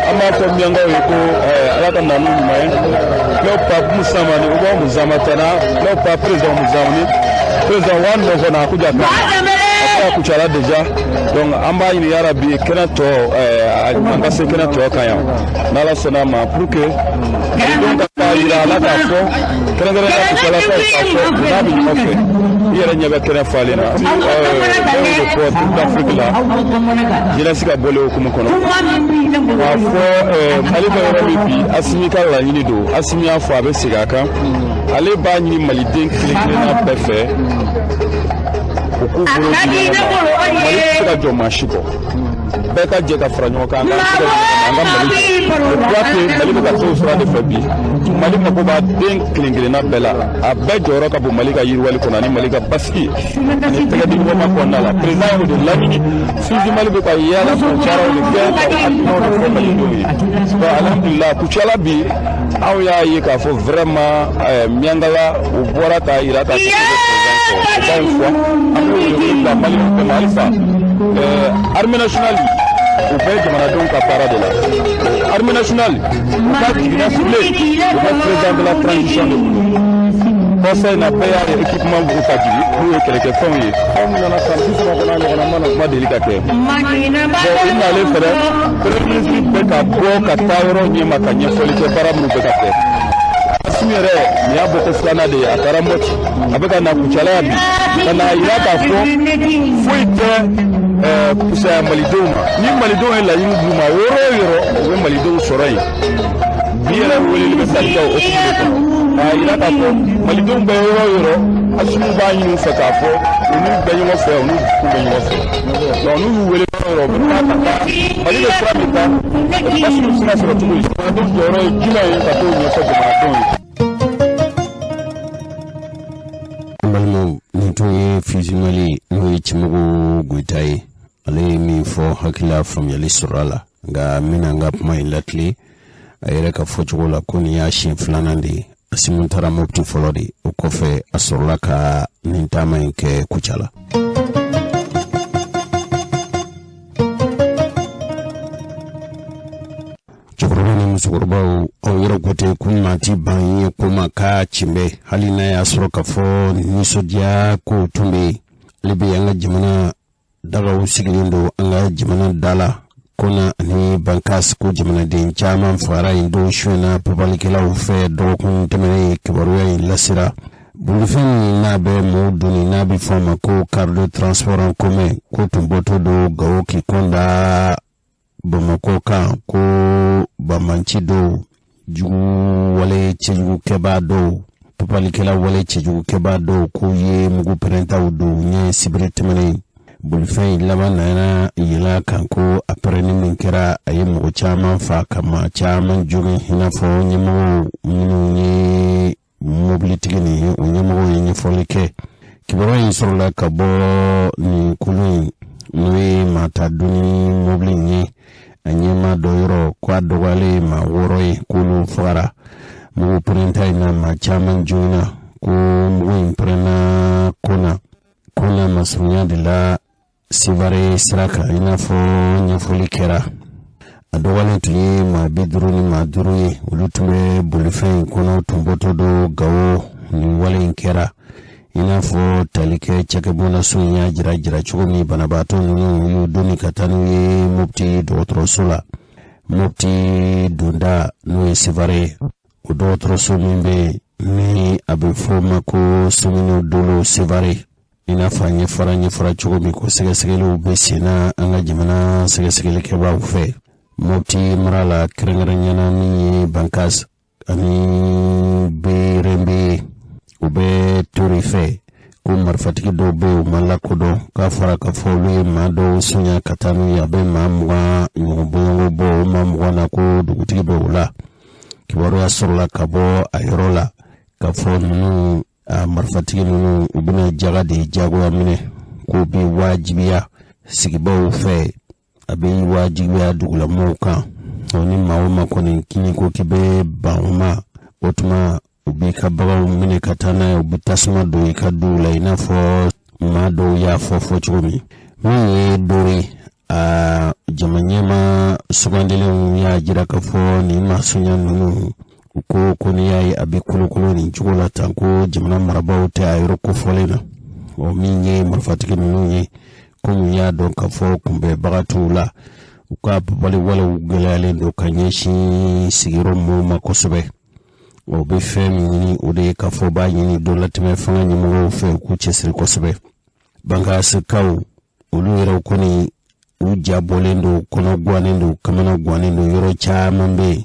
An b'a fɔ Miyankaw ye ko Ala ka na n'u ɲuman ye. Leo pa musamani uba muzamatana, leo pa président muzamani, président wa nɔfɛ na kuja kan a bɔra Kucala déjà. Donc an b'a ɲini yarabi kɛnɛ tɔ an ka se kɛnɛ tɔ kan yan n'Ala sɔnna a ma, pour que malidenw ka taa yira a la k'a fɔ, kɛrɛnkɛrɛnnenya Kucalakaw, k'a fɔ n'a bɛ ɲɔgɔn fɛ. I yɛrɛ ɲɛ bɛ kɛnɛ falen na. Ne y'o de fɔ Tour d'Afrique la, jeunesse ka bɔlen hukumu kɔnɔ, k'a fɔ Mali bɛ yɔrɔ min bi, Asimi ka laɲini don. Asimi y'a fɔ, a bɛ segin a kan, ale b'a ɲini maliden kelen kelenna bɛɛ fɛ u k'u bolo di ɲɔgɔn ma. Mali tɛ se ka jɔ maa si kɔ, bɛɛ ka jɛ ka fara ɲɔgɔn kan, an ka se ka an ka Mali jɔ. Je crois que Mali bɛ ka t'o sira de fɛ bi. Mali mako b'a den kelen kelenna bɛɛ la, a bɛɛ jɔyɔrɔ ka bon Mali ka yiriwali kɔnɔ ani Mali ka basigi ani tɛgɛ di ɲɔgɔn ma kɔnɔna la. Président y'o de laɲini. Fiji Mali bɛ ka yaala k'o baaraw de kɛ, ka hakilinaw de fɔ malidenw ye. Bon, alhamdulillah, Kucala bi, anw y'a ye k'a fɔ vraiment Miyankala u bɔra k'a yira k'a fɔ k'u bɛ président kɔ, o b'anw fɔ. An bɛ wele wele bila maliyɛnw bɛɛ ma halisa. Armée nationale, u bɛ jamanadenw ka baara de la. Armée nationale, u ka jiginna file, u bɛ président de la transition de bolo. Kɔsa in na, bɛɛ y'a ye équipement b'u ka jigin, n'u ye kɛlɛkɛfɛnw ye. Anw nana san 30 kɔnɔ, a ɲɔgɔnna ma na, kuma deli ka kɛ. Bon, u nalen fɛnɛ, premier ministre bɛ ka bɔ ka taa yɔrɔ ɲɛma ka ɲɛfɔli kɛ baara minnu bɛ ka kɛ. Asimi Asimi yɛrɛ, nin y'a bɔko filanan de ye. A taara Mɔti, a bɛ ka na Kucala yan bi, ka na yira k'a fɔ foyi tɛ fisaya malidenw ma. Ni malidenw ye laɲini d'u ma yɔrɔ o yɔrɔ, u bɛ malidenw sɔrɔ yen. Bi yɛrɛ weleli bɛ tali kɛ o hukumu de kɔnɔ, k'a yira k'a fɔ malidenw bɛ yɔrɔ o yɔrɔ, Asimi b'a ɲini u fɛ k'a fɔ u n'u bɛ ɲɔgɔn fɛ, u n'u dusukun bɛ ɲɔgɔn fɛ. Donc n'u y'u wele yɔrɔ o yɔrɔ, u bɛ taa ka taa Mali bɛ sira min kan, basigi bɛ se ka sɔrɔ cogo di, jamanadenw jɔyɔrɔ ye jumɛn ye, ka t'o ɲɛfɔ jamanadenw ye. An balimaw, nin tun ye Fizi Mali, n'o ye Cɛmɔgɔ Goyita ye. Ale ye min fɔ, hakilila faamuyali sɔrɔ a la, nka n bɛna n ka kuma in latilen a yɛrɛ ka fɔcogo la ko nin y'a siɲɛ filanan de ye. Asimu taara Mopti fɔlɔ de, o kɔfɛ a sɔrɔla ka nin taama in kɛ Kucala. Cɛkɔrɔba ni musokɔrɔbaw, aw yɛrɛ ko ten ko maa ti ban ye ko ma k'a cinbɛ, hali n'a y'a sɔrɔ k'a fɔ nisɔndiya kow tun bɛ yen. Ale bɛ an ka jamana dagaw sigilen don an ka jamana da la Kona ani Bankas, ko jamanaden caman fagara yen don su in na papalikɛlaw fɛ. Dɔgɔkun tɛmɛnen, kibaruya in lasera. Bolifɛn min n'a bɛ mɔɔw doni, n'a bɛ fɔ a ma ko car de transport en commun, ko tun bɔtɔ don Gawo k'i kɔnda Bamakɔ kan, ko banbanci dɔw, jugu wale cɛjugukɛbaa dɔw, papalikɛla wale cɛjugukɛbaa dɔw, k'u ye mugu pɛrɛntaw don ɲɛ sibiri tɛmɛnen. Bolifɛn in laban nana yɛlɛ kan ko a pɛrɛnni min kɛra, a ye mɔgɔ caman fa ka maa caman jogin, i n'a fɔ ɲɛmɔgɔw minnu ye mobilitigi nin ye, o ɲɛmɔgɔw ye ɲɛfɔli kɛ. Kibaruya in sɔrɔla ka bɔ nin kulu in, n'o ye maata doni mobili in ye, a ɲɛmaa dɔ yɔrɔ, ko a dɔgɔyalen ye maa 6 ye, k'olu fagara mugu pɛrɛnta in na, maa caman joginna. Ko mugu in pɛrɛnna Kona, Kona masurunya de la Sevare sira kan, i n'a fɔ ɲɛfɔli kɛra. A dɔgɔyalen tun ye maa 55 ye, olu tun bɛ bolifɛn in kɔnɔ, tun bɔtɔ don Gawo nin wale in kɛra. I n'a fɔ talikɛ cakɛbonnaso in y'a jira jira cogo min, banabaatɔ ninnu y'u doni ka taa n'u ye Mopti dɔgɔtɔrɔso la. Mopti donda, n'o ye Sevare, o dɔgɔtɔrɔso min bɛ yen ni a bɛ fɔ o ma ko Somino Dolo Sevare, i n'a fɔ a ɲɛfɔra cogo min, ko sɛgɛsɛgɛliw bɛ sen na an ka jamana sɛgɛsɛgɛlikɛbaaw fɛ Mopti mara la, kɛrɛnkɛrɛnnenya na min ye Bankas ani Berembe, u bɛ Tori fɛ, ko marifatigi dɔw bɛ yen, u ma lakodɔn, k'a fɔra k'a fɔ olu ye maa dɔw sonya ka taa n'u ye. A bɛ maa 20 ɲɔgɔn bɔɲɔgɔn bɔ. O maa 20 na, ko dugutigi bɛ o la. Kibaruya sɔrɔla ka bɔ a yɔrɔ la k'a fɔ ninnu, a marifatigi ninnu, u bɛna jaga de jagoya minɛ, k'o bɛ wajibiya sigibaw fɛ, a bɛ wajibiya dugulamɔgɔw kan. O ni maa o maa kɔni kini ko k'i bɛ ban o ma, o tuma u b'i ka baganw minɛ ka taa n'a ye, u bɛ tasuma don i ka duw la, i n'a fɔ maa dɔw y'a fɔ fɔ cogo min. Min ye Dori, a jama ɲɛmaa sugandilenw y'a jira k'a fɔ nin maa sonya ninnu, u ko ko n'i y'a ye a bɛ kolokolo nin cogo la tan, ko jamana marabaaw tɛ a yɔrɔ kofɔlen na. O min ye marifatigi ninnu ye, komi y'a dɔn k'a fɔ kunbɛnbaga t'u la, u ka papali walew gɛlɛyalen don ka ɲɛsin sigiyɔrɔ mɔgɔw ma kosɛbɛ. O bɛ fɛn min ɲini, o de ye k'a fɔ b'a ɲini donlatɛmɛ fanga ɲɛmɔgɔw fɛ, u k'u cɛsiri kosɛbɛ. Bankasikaw, olu yɛrɛw kɔni, u ja bɔlen don, kɔnɔ gannen don, kamana gannen don. Yɔrɔ caman bɛ yen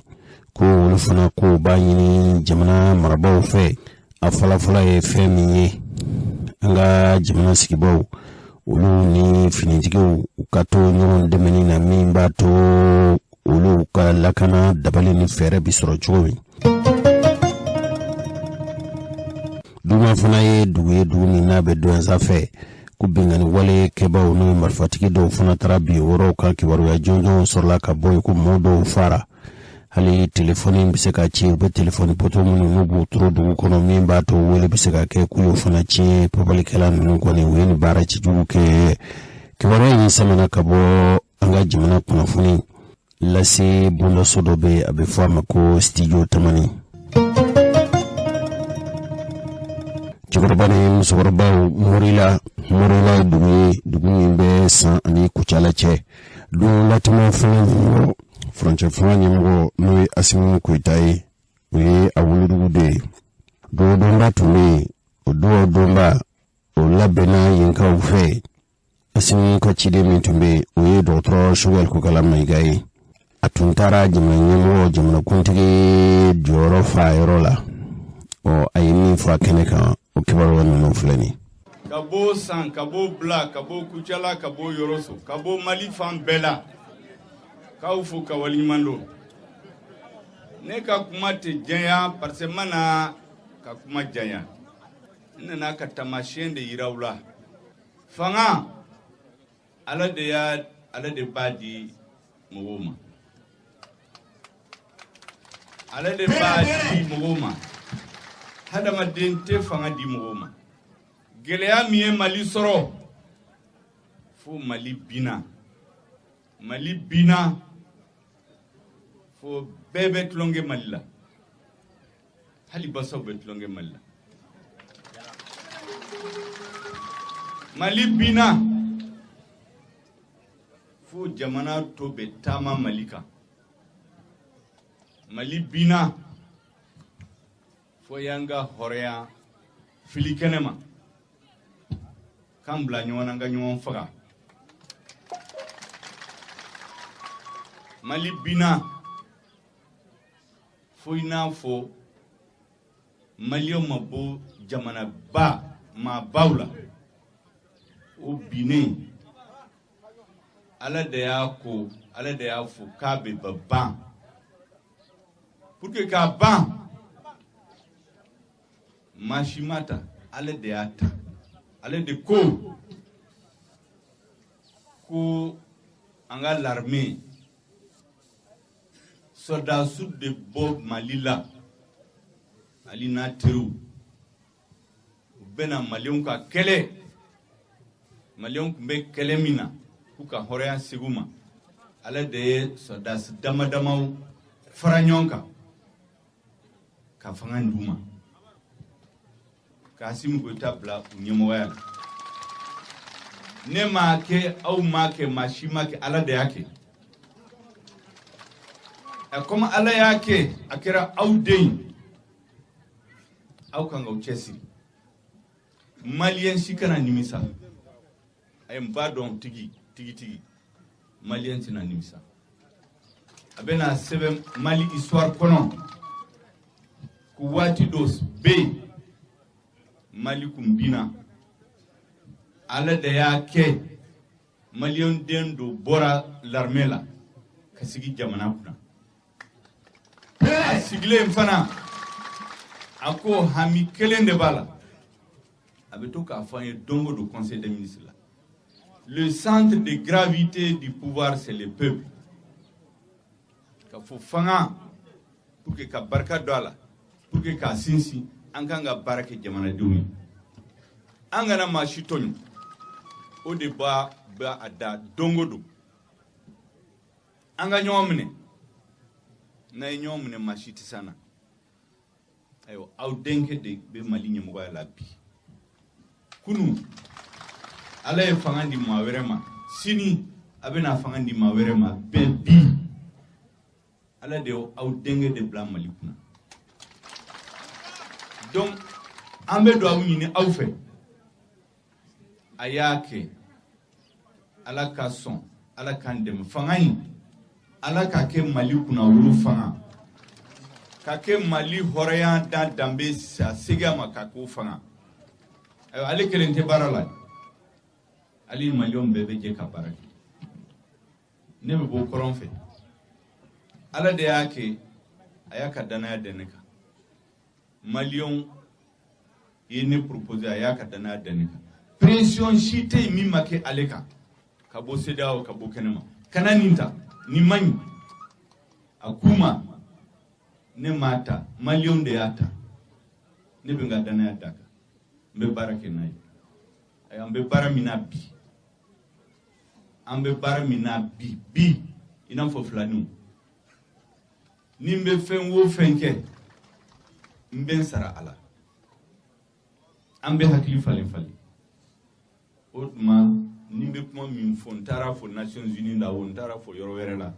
ko olu fana ko b'a ɲini jamana marabaaw fɛ. A fɔlɔfɔlɔ ye fɛn min ye, an ka jamana sigibaw, olu ni finitigiw, u ka to ɲɔgɔn dɛmɛni na, min b'a to olu ka lakana dabali ni fɛɛrɛ bi sɔrɔ cogo min. Duma fana ye dugu ye, dugu min n'a bɛ Douentza fɛ, ko binkanni wale kɛbaaw, n'o ye marifatigi dɔw fana taara bin o yɔrɔw kan. Kibaruya jɔnjɔnw sɔrɔla ka bɔ yen ko mɔɔ dɔw fara, hali telefɔni bɛ se ka ci, u bɛ telefɔni poto minnu n'u b'u turu dugu kɔnɔ, min b'a to wele bɛ se ka kɛ, k'u y'o fana tiɲɛ. Papalikɛla ninnu kɔni, u ye nin baara cɛjugu kɛ. Kibaruya in samana ka bɔ an ka jamana kunnafoni lase bondaso dɔ bɛ, a bɛ fɔ a ma ko Studio Tamani. Cɛkɔrɔba ni musokɔrɔbaw, Morila, Morila ye dugu ye, dugu min bɛ San ani Kucala cɛ. Don latɛmɛ fanga ɲɛmɔgɔ, furancɛ fanga ɲɛmɔgɔ, n'o ye Asimi Goyita ye, o ye a wolodugu de ye. Duwawudonba tun bɛ yen, o duwawudonba o labɛnna yenkaw fɛ. Asimi ka ciden min tun bɛ yen, o ye dɔgɔtɔrɔ Sogɛli Kokala Mayiga ye. A tun taara jamana ɲɛmɔgɔ, jamanakuntigi jɔyɔrɔ fa yɔrɔ la. Ɔ, a ye min fɔ a kɛnɛ kan, o kibaruya ninnu filɛ nin. Ka bɔ San, ka bɔ Bila, ka bɔ Kucala, ka bɔ Yɔrɔso, ka bɔ Mali fan bɛɛ la, k'aw fo ka waleɲuman dɔn. Ne ka kuma tɛ janya parce que n ma na ka kuma janya, n nana ka taamasiyɛn de yira aw la. Fanga, Ala de y'a, Ala de b'a di mɔgɔw ma, Ala de b'a di mɔgɔw ma. Hadamaden tɛ fanga di mɔgɔw ma. Gɛlɛya min ye Mali sɔrɔ, fo Mali binna, Mali binna fo bɛɛ bɛ tulonkɛ Mali la, hali basaw bɛ tulonkɛ Mali la. Mali binna fo jamana tɔ bɛ taama Mali kan. Mali binna fo y'an ka hɔrɔnya fili kɛnɛ ma, k'an bila ɲɔgɔn na, an ka ɲɔgɔn faga. Mali binna fo i n'a fɔ Maliyɛnw ma bɔ jamanaba maabaw la. O binnen, Ala de y'a ko, Ala de y'a fɔ k'a bɛ ban. Pour que k'a ban, maa si ma ta, Ale de y'a ta. Ale de ko ko an ka l'armée sɔrɔdasiw de bɔ Mali la, Ali n'a teriw, u bɛna Maliyɛnw ka kɛlɛ. Maliyɛnw tun bɛ kɛlɛ min na k'u ka hɔrɔnya segin u ma, Ala de ye sɔrɔdasi dama damaw fara ɲɔgɔn kan ka fanga d'u ma, ka Asimi Goyita bila u ɲɛmɔgɔya la. Ne m'a kɛ, aw m'a kɛ, maa si m'a kɛ, Ala de y'a kɛ. Ɛ, komi Ala y'a kɛ, a kɛra aw den ye, aw kan k'aw cɛsiri. Maliyɛn si kana nimisa. A ye n b'a dɔn tigi tigi tigi, Maliyɛn tɛna nimisa. A bɛna sɛbɛn Mali histoire kɔnɔ ko waati dɔ bɛ yen, Mali kun binna, Ala de y'a kɛ Maliyɛn den dɔ bɔra l'armée la ka sigi jamana kunna. A sigilen fana, a ko hami kelen de b'a la, a bɛ to k'a fɔ an ye don o don conseil des ministres la: le centre de gravité du pouvoir, c'est le peuple. Ka fɔ fanga, pour que ka barika don a la, pour que k'a sinsin, an kan ka baara kɛ jamanadenw ye, an kana maa si tɔɲɔ. O de b'a b'a a da don o don, an ka ɲɔgɔn minɛ. N'an ye ɲɔgɔn minɛ, maa si tɛ s'an na. Ayiwa, aw denkɛ de bɛ Mali ɲɛmɔgɔya la bi. Kunu, Ala ye fanga di maa wɛrɛ ma, sini a bɛna fanga di maa wɛrɛ ma. Bɛɛ bi, Ala de aw denkɛ de bila Mali kunna. Donc an bɛ dugawu ɲini aw fɛ, a y'a kɛ Ala ka sɔn, Ala k'an dɛmɛ. Fanga in, Ala ka kɛ Mali kunna wolo fanga, ka kɛ Mali hɔrɔnya dan danbe a segin a ma, ka k'o fanga. Ayiwa, ale kelen tɛ baara la, ale ni Maliyɛnw bɛɛ bɛ jɛ ka baara kɛ. Ne bɛ bɔ kɔrɔn fɛ, Ala de y'a kɛ a y'a ka danaya da ne kan. Maliyɛnw ye ne proposé, a y'a ka danaya da ne kan. Pression si tɛ yen min ma kɛ ale kan, ka bɔ CEDEAO, ka bɔ kɛnɛma, kana nin ta, nin man ɲi. A k'u ma, ne m'a ta, Maliyɛnw de y'a ta. Ne bɛ n ka danaya da kan, n bɛ baara kɛ n'a ye. Ayiwa, an bɛ baara min na bi, an bɛ baara min na bi bi, i n'a fɔ filaniw, ni n bɛ fɛn o fɛn kɛ, n bɛ n sara a la. An bɛ hakili falen falen. O tuma, ni n bɛ kuma min fɔ, n taara fɔ Nations Unies la o, n taara fɔ yɔrɔ wɛrɛ la,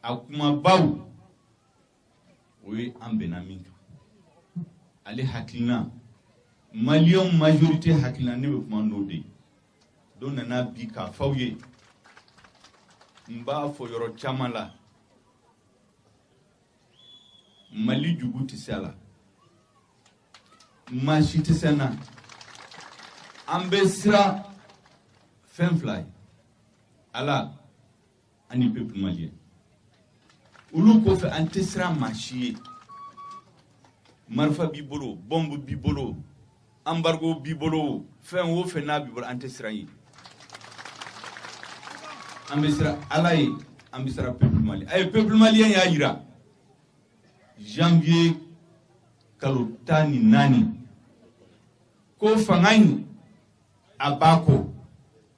a kumabaw o ye an bɛnna min kan. Ale hakilina, maliyɛnw majorité hakilina, ne bɛ kuma n'o de ye. Dɔ nana bi k'a f'aw ye, n b'a fɔ yɔrɔ caman la, Mali jugu tɛ se a la, maa si tɛ se n na. An bɛ siran fɛn fila ye, Ala ani peuple malien. Olu kɔfɛ an tɛ siran maa si ye. Marifa b'i bolo, bɔnbu b'i bolo, embargo b'i bolo, fɛn o fɛn n'a b'i bolo, an tɛ siran ye. An bɛ siran Ala ye, an bɛ siran peuple malien. A ye peuple malien y'a jira janvier kalo 14 ko fanga in a b'a kɔ,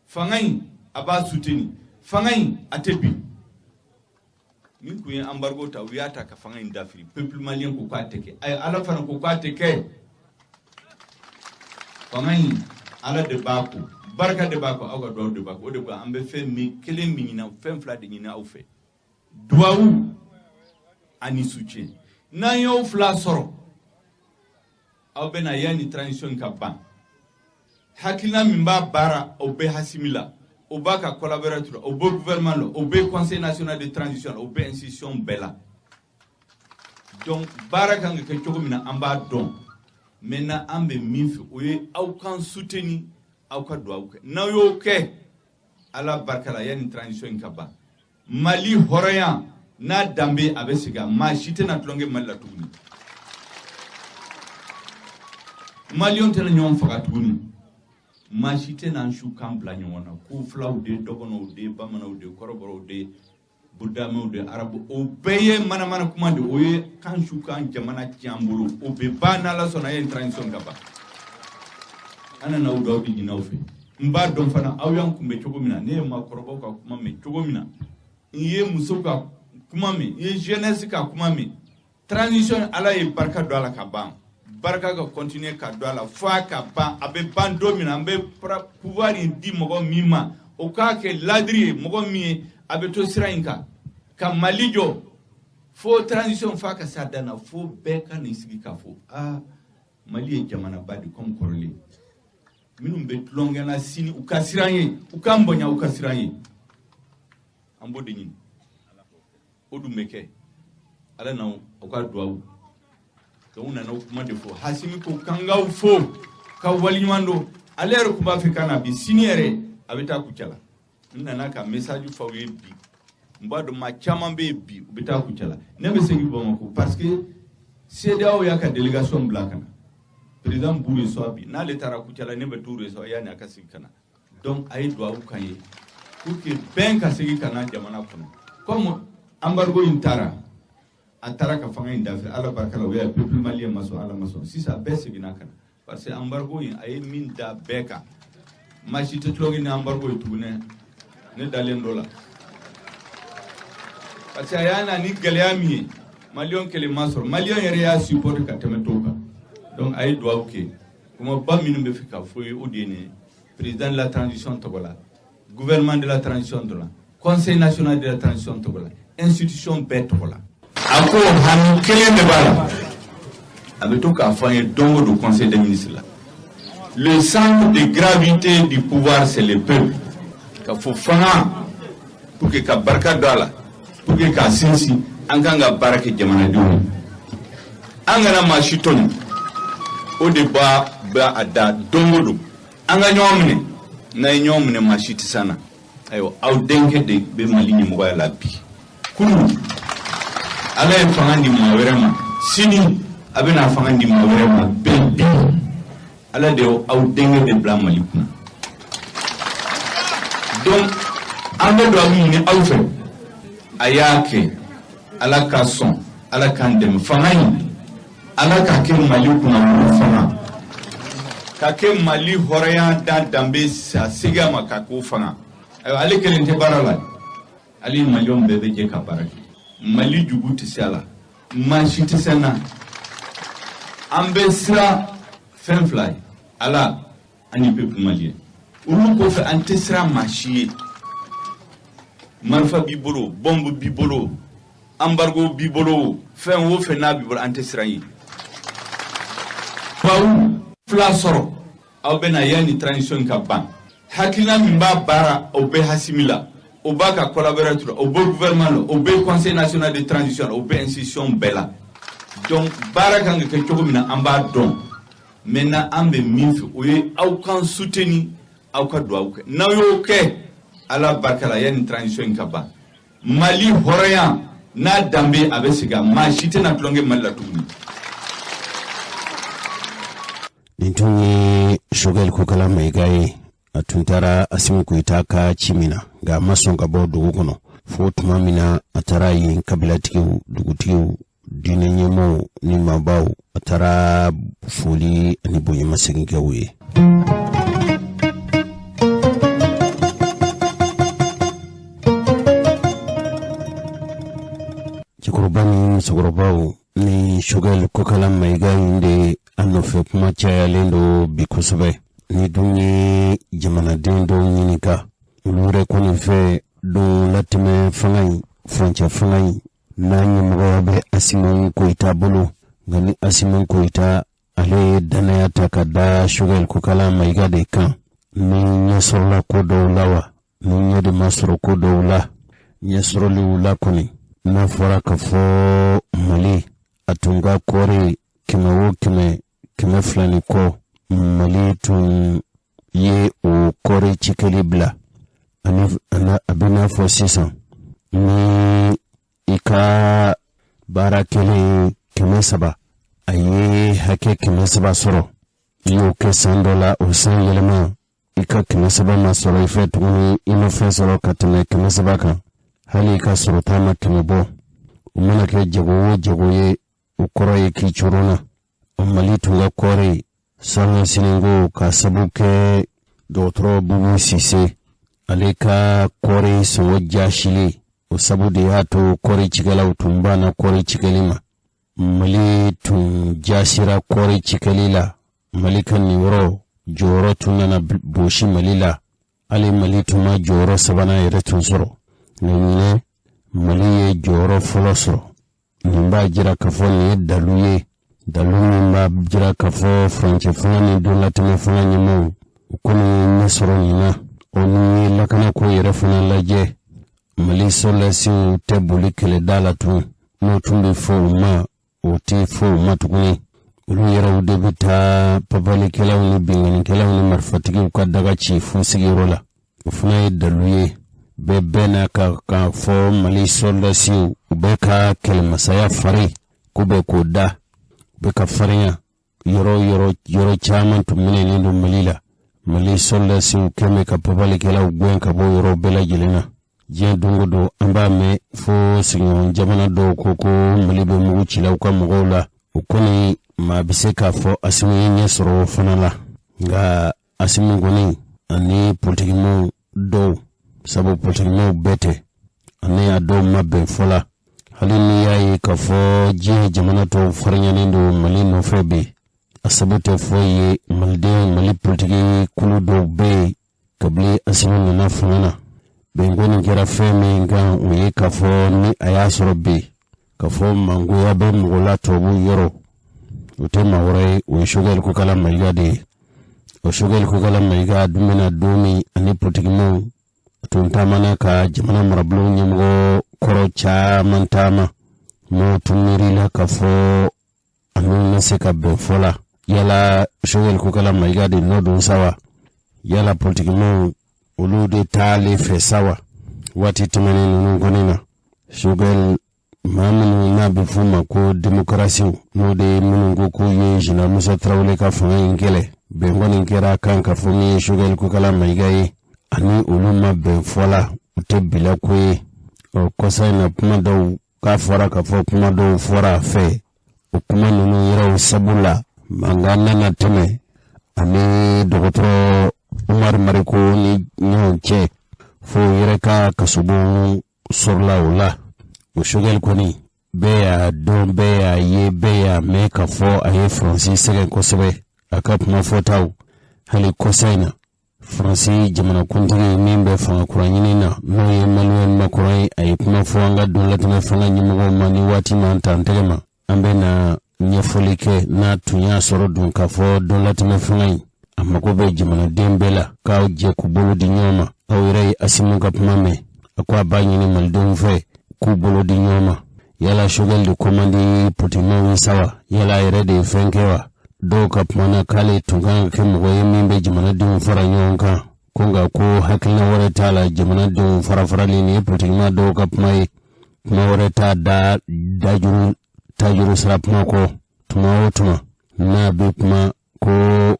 fanga in a b'a soutenir, fanga in a tɛ bin. Min tun ye embargo ta, u y'a ta ka fanga in dafiri. Peuple malien ko k'a tɛ kɛ. Ayi, Ala fana ko k'a tɛ kɛ. Fanga in, Ala de b'a kɔ, barika de b'a kɔ, aw ka duwawu de b'a kɔ. O de ko an bɛ fɛn min kelen min ɲini, fɛn fila de ɲini aw fɛ, duwawu ani soutien. N'an y'o fila sɔrɔ, aw bɛna yanni transition ka ban, hakilina min b'a baara, o bɛ Asimi la, o b'a ka collaborateur la, o bɛ gouvernement la, o bɛ conseil national de transition la, o bɛ institution bɛɛ la. Donc baara kan ka kɛ cogo min na, an b'a dɔn. Maintenant an bɛ min fɛ, o ye aw k'an soutenir, aw ka duwawu kɛ. N'aw y'o kɛ, Ala barika la, yanni transition in ka ban, Mali hɔrɔnya n'a danbe a bɛ segin a maa si tɛna tulonkɛ Mali la tuguni. Maliyɛnw tɛna ɲɔgɔn faga tuguni. Maa si tɛna an su kan bila ɲɔgɔn na ko fulaw de, dɔgɔnɔw de, bamananw de, kɔrɔbɔrɔw de, burudamɛw de, arabu, o bɛɛ ye manamana kuma de. O ye kan su kan jamana tiɲɛ an bolo. O bɛ ban n'Ala sɔnna ye transition ka ban. An nana o duwawu de ɲini aw fɛ. N b'a dɔn fana aw y'an kunbɛn cogo min na, ne ye maakɔrɔbaw ka kuma mɛn cogo min na, n ye musow ka kuma mɛn, n ye jeunesse ka kuma mɛn. Transition, Ala ye barika don a la ka ban, barika ka continuer ka don a la fo a ka ban. A bɛ ban don min na, an bɛ pouvoir in di mɔgɔ min ma, o k'a kɛ ladiri ye, mɔgɔ min ye a bɛ to sira in kan ka Mali jɔ fo transition f'a ka se a dan na, fo bɛɛ ka n'i sigi k'a fɔ aa Mali ye jamanaba de comme kɔrɔlen. Minnu bɛ tulonkɛ na sini, u ka siran ye, u k'an bonya, u ka siran ye. An b'o de ɲini, o dun bɛ kɛ Ala n'aw ka duwawu. Donc u nana o kuma de fɔ. Asimi ko k'an k'aw fo ka waleɲuman dɔn. Ale yɛrɛ tun b'a fɛ ka na bi, sini yɛrɛ a bɛ taa Kucala. N nana ka message f'aw ye bi. N b'a dɔn maa caman bɛ yen bi, u bɛ taa Kucala. Ne bɛ segin Bamakɔ parce que CEDEAO y'a ka délégation bila ka na. Président b'u reçoit bi. N'ale taara Kucala, ne bɛ t'u reçoit yanni a ka segin ka na. Donc a ye duwawu k'an ye pour que bɛn ka segin ka na jamana kɔnɔ. Comme embargo in taara, a taara ka fanga in dafɛ, Ala barika la, o y'a peuple malien ma sɔn, Ala ma sɔn. Sisan bɛɛ seginna ka na parce que embargo in a ye min da bɛɛ kan, maa si tɛ tulonkɛ ni embargo ye tuguni. Ne dalen dɔ la parce que a y'a na ni gɛlɛya min ye, maliyɛn kelen ma sɔrɔ, maliyɛn yɛrɛ y'a supporter ka tɛmɛ tɔw kan. Donc a ye duwawu kɛ. Kumaba minnu bɛ fɛ ka fɔ ye, o de ye nin ye. Président de la transition tɔgɔ la, gouvernement de la transition tɔgɔ la, conseil national de la transition tɔgɔ la, institution bɛɛ tɔgɔ la. A ko hami kelen de b'a la, a bɛ to k'a fɔ an ye don o don conseil des ministres la: le centre de gravité du pouvoir, c'est le peuple. Ka fɔ fanga pour que ka barika don a la, pour que k'a sinsin, an kan ka baara kɛ jamanadenw ye, an kana maa si tɔɲɔ. O de b'a b'a a da don o don, an ka ɲɔgɔn minɛ. N'an ye ɲɔgɔn minɛ, maa si tɛ s'an na. Ayiwa, aw denkɛ de bɛ Mali ɲɛmɔgɔya la bi. Kunun Ala ye fanga di maa wɛrɛ ma, sini a bɛna fanga di maa wɛrɛ ma. Bɛɛ bi Ala de aw denkɛ de bila Mali kunna. Donc an bɛ duwawu ɲini aw fɛ, a y'a kɛ Ala ka sɔn, Ala k'an dɛmɛ. Fanga in, Ala ka kɛ Mali kunna wolo fanga ka kɛ Mali hɔrɔnya da danbe a segin a ma ka k'o fanga. Ayiwa, ale kelen tɛ baara la, ale ni maliyɛnw bɛɛ bɛ jɛ ka baara kɛ. Mali jugu tɛ se a la, maa si tɛ se n na. An bɛ siran fɛn fila ye, Ala ani peuple malien. Olu kɔfɛ an tɛ siran maa si ye. Marifa b'i bolo, bɔnbu b'i bolo, embargo b'i bolo, fɛn o fɛn n'a b'i bolo, an tɛ siran ye. Bawu fila sɔrɔ, aw bɛna yanni transition ka ban. Hakilina min b'a baara, o bɛ Asimi la, o b'a ka collaborateur la, o bɛ gouvernement la, o bɛ conseil national de transition la, o bɛ institution bɛɛ la. Donc baara kan ka kɛ cogo min na, an b'a dɔn. Maintenant an bɛ min fɛ, o ye aw k'an soutenir, aw ka duwawu kɛ. N'aw y'o kɛ, Ala barika la, yanni transition in ka ban, Mali hɔrɔnya n'a danbe a bɛ segin a maa si tɛna tulonkɛ Mali la tuguni. Nin tun ye Sogɛli Kokala Mayiga ye. A tun taara Asimi Goyita ka ci min na, nka a ma sɔn ka bɔ dugu kɔnɔ fo tuma min na a taara yen kabilatigiw, dugutigiw, diinɛ ɲɛmɔgɔw ni maabaw, a taara foli ani bonyamasegin kɛ u ye. Cɛkɔrɔba ni musokɔrɔbaw, ni Sogɛli Kokala Mayiga in de a nɔfɛ kuma cayalen don bi kosɛbɛ. Ni dun ye jamanaden dɔw ɲininka, olu yɛrɛ kɔni fɛ don latɛmɛ fanga in, furancɛ fanga in n'a ɲɛmɔgɔya bɛ Asimi Goyita bolo, nka ni Asimi Goyita ale ye dannaya ta ka da Sogɛli Kokala Mayiga de kan, ni ɲɛ sɔrɔla ko dɔw la wa, ni ɲɛ de ma sɔrɔ ko dɔw la, ɲɛsɔrɔliw la kɔni, n'a fɔra k'a fɔ Mali a tun ka kɔɔri 100 o 100, 200 ni kɔ, Mali tun ye o kɔɔri cikɛli bila. Ani a bɛ n'a fɔ sisan ni i ka baara kɛlen 300, a ye hakɛ 300 sɔrɔ, i y'o kɛ san dɔ la, o san yɛlɛma i ka 300 ma sɔrɔ i fɛ tuguni, i ma fɛn sɔrɔ ka tɛmɛ 300 kan, hali i ka sɔrɔta ma 100 bɔ, o mana kɛ jago o jago ye, o kɔrɔ ye k'i coronna. O Mali tun ka kɔɔri sanga sininko ka sabu kɛ dɔgɔtɔrɔ Bubu Sise ale ka kɔɔri sɔngɔ jasili, o sabu de y'a to kɔɔri cikɛlaw tun banna kɔɔri cikɛli ma. Mali tun jasira kɔɔri cikɛli la. Mali ka niyɔrɔ jɔyɔrɔ tun nana bosi Mali la, hali Mali tun ma jɔyɔrɔ sabanan yɛrɛ tun sɔrɔ, nka ɲinɛ Mali ye jɔyɔrɔ fɔlɔ sɔrɔ. Nin b'a jira k'a fɔ nin ye dalu ye, dalu min b'a jira k'a fɔ furancɛ fanga ni donlatɛmɛ fanga ɲɛmaaw u kɔni ye ɲɛ sɔrɔ nin na. O ni ye lakanako yɛrɛ fana lajɛ, Mali sɔrɔdasiw tɛ boli kɛlɛda la tun, n'o tun bɛ fɔ u ma, o tɛ fɔ u ma tuguni. Olu yɛrɛw de bɛ taa papalikɛlaw ni binkannikɛlaw ni marifatigiw ka daga ci f'u sigiyɔrɔ la. O fana ye dalu ye. Bɛɛ bɛnna ka k'a fɔ Mali sɔrɔdasiw u bɛ ka kɛlɛmasaya fari k'u bɛ k'o da, u bɛ ka farinya. Yɔrɔ yɔrɔ yɔrɔ caman tun minɛnen don Mali la. Mali sɔrɔdasiw kɛn bɛ ka papalikɛlaw gɛn ka bɔ yɔrɔ bɛɛ lajɛlen na. Diɲɛ don o don an b'a mɛn fo sigiɲɔgɔn jamana dɔw ko ko Mali bɛ mugu cila u ka mɔgɔw la. O kɔni maa bɛ se k'a fɔ Asimi ye ɲɛ sɔrɔ o fana la, nka Asimi kɔni ani politikimɔgɔw dɔw, sabu politikimɔgɔw bɛɛ tɛ, ani a dɔw ma bɛn fɔ la. Hali n'i y'a ye k'a fɔ diɲɛ jamana tɔw farinyalen don Mali nɔfɛ bi, a sabu tɛ foyi ye, maliden Mali politiki kulu dɔw bɛ yen, kabini Asimi nana fanga na, bɛnko nin kɛra fɛn min kan, o ye k'a fɔ ni a y'a sɔrɔ bi k'a fɔ mangoya bɛ mɔgɔ la tubabu yɔrɔ, o tɛ maa wɛrɛ ye, o ye Sogɛli Kokala Mayiga de ye. O Sogɛli Kokala Mayiga dun bɛna don min, ani politikimɔgɔw tun taamana ka jamana marabolo ɲɛmɔgɔ kɔrɔ caman taama, mɔgɔw tun miirila k'a fɔ a n'u ma se ka bɛn fɔ la. Yala Sogɛli Kokala Mayiga de nɔ don sa wa? Yala politikimɔgɔw olu de t'ale fɛ sa wa? Waati tɛmɛnen ninnu kɔni na, Sogɛli maa minnu n'a bɛ f'u ma ko demokarasiw, n'o de ye minnu ko k'u ye Général Musa Tarawele ka fanga in kɛlɛ, bɛn kɔni kɛra kan k'a fɔ min ye Sogɛli Kokala Mayiga ye, ani olu ma bɛn fɔ la, o tɛ bila ko ye. Ɔ kɔsa in na, kuma dɔw k'a fɔra k'a fɔ kuma dɔw fɔra a fɛ, o kuma ninnu yɛrɛw sabu la mankan nana tɛmɛ ani dɔgɔtɔrɔ Umaru Mariko ni ɲɔgɔn cɛ, fo yɛrɛ ka kasobon sɔrɔla o la. O Sogɛli kɔni bɛɛ y'a dɔn, bɛɛ y'a ye, bɛɛ y'a mɛn k'a fɔ a ye Faransi sɛgɛn kosɛbɛ a ka kuma fɔtaw. Hali kɔsa in na, Faransi jamanakuntigi min bɛ fanga kura ɲini na, n'o ye Emmanuel Macron ye, a ye kuma fɔ an ka donlatɛmɛ fanga ɲɛmɔgɔw ma ni waati m'an ta an tɛgɛ ma, an bɛ na. Ɲɛfɔli kɛ n'a tun y'a sɔrɔ dun k'a fɔ donlatɛmɛ fanga in a mago bɛ jamanaden bɛɛ la k'aw jɛ k'u bolo di ɲɔgɔn ma. Aw yɛrɛ ye Asimu ka kuma mɛn, a ko a b'a ɲini malidenw fɛ k'u bolo di ɲɔgɔn ma. Yala Choguel de ko man di politikimaaw ye sa wa? Yala a yɛrɛ de ye fɛn kɛ wa? Dɔw ka kuma na, k'ale tun kan ka kɛ mɔgɔ ye min bɛ jamanadenw fara ɲɔgɔn kan, ko nka ko hakilina wɛrɛ t'a la jamanadenw fara-farali. Nin ye politikimaa dɔw ka kuma ye. Kuma wɛrɛ t'a da dajuru tajuru sira kuma kɔ. Tuma o tuma n'a bɛ kuma, ko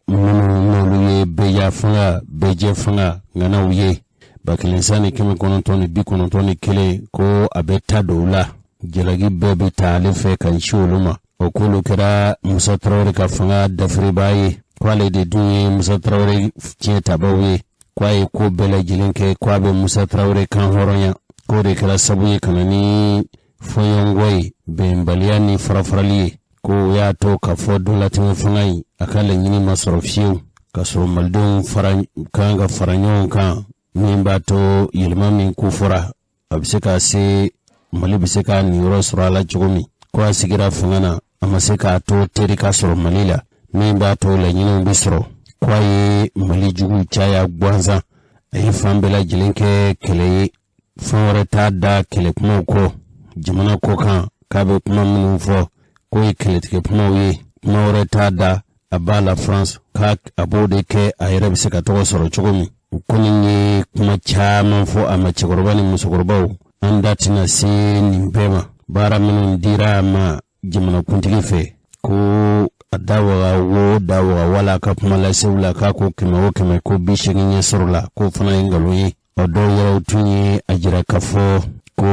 minnu n'olu ye bɛɛja fanga, bɛɛjɛ fanga ŋanaw ye 1991, ko a bɛ ta don u la, jalaki bɛɛ bɛ ta ale fɛ ka ɲɛsin olu ma. O k'olu kɛra Musa Tarawele ka fanga dafiribaa ye, ko ale de dun ye Musa Tarawele tiɲɛ tabaw ye, ko a ye ko bɛɛ lajɛlen kɛ ko a bɛ Musa Tarawele kan hɔrɔnya, k'o de kɛra sabu ye ka na ni fɔɲɔgɔnkɔ ye, bɛnbaliya ni farafarali ye, ko o y'a to k'a fɔ donlatɛmɛ fanga in a ka laɲini ma sɔrɔ fiyewu, k'a sɔrɔ malidenw fara kan ka fara ɲɔgɔn kan, min b'a to yɛlɛma min ko fɔra, a bɛ se ka se, Mali bɛ se ka niyɔrɔ sɔrɔ a la cogo min. Ko a sigira fanga na, a ma se k'a to teri ka sɔrɔ Mali la min b'a to laɲiniw bɛ sɔrɔ, ko a ye Mali juguw caya gansan, a ye fan bɛɛ lajɛlen kɛ kɛlɛ ye, fɛn wɛrɛ t'a da kɛlɛ kumaw kɔ. Jamana kɔ kan, k'a bɛ kuma minnu fɔ, k'o ye kɛlɛtigɛ kumaw ye, kuma wɛrɛ t'a da. A b'a la France, k'a a b'o de kɛ a yɛrɛ bɛ se ka tɔgɔ sɔrɔ cogo min. U kɔni ye kuma caman fɔ a ma, cɛkɔrɔba ni musokɔrɔbaw. An da tɛna se nin bɛɛ ma. Baara minnu dira a ma jamanakuntigi fɛ, ko a da waga wo da waga wala a ka kuma lasew la, k'a ko 100 o 100 ko 80 ɲɛ sɔrɔ la, k'o fana ye nkalon ye. Ɔ dɔw yɛrɛw tun ye a jira k'a fɔ ko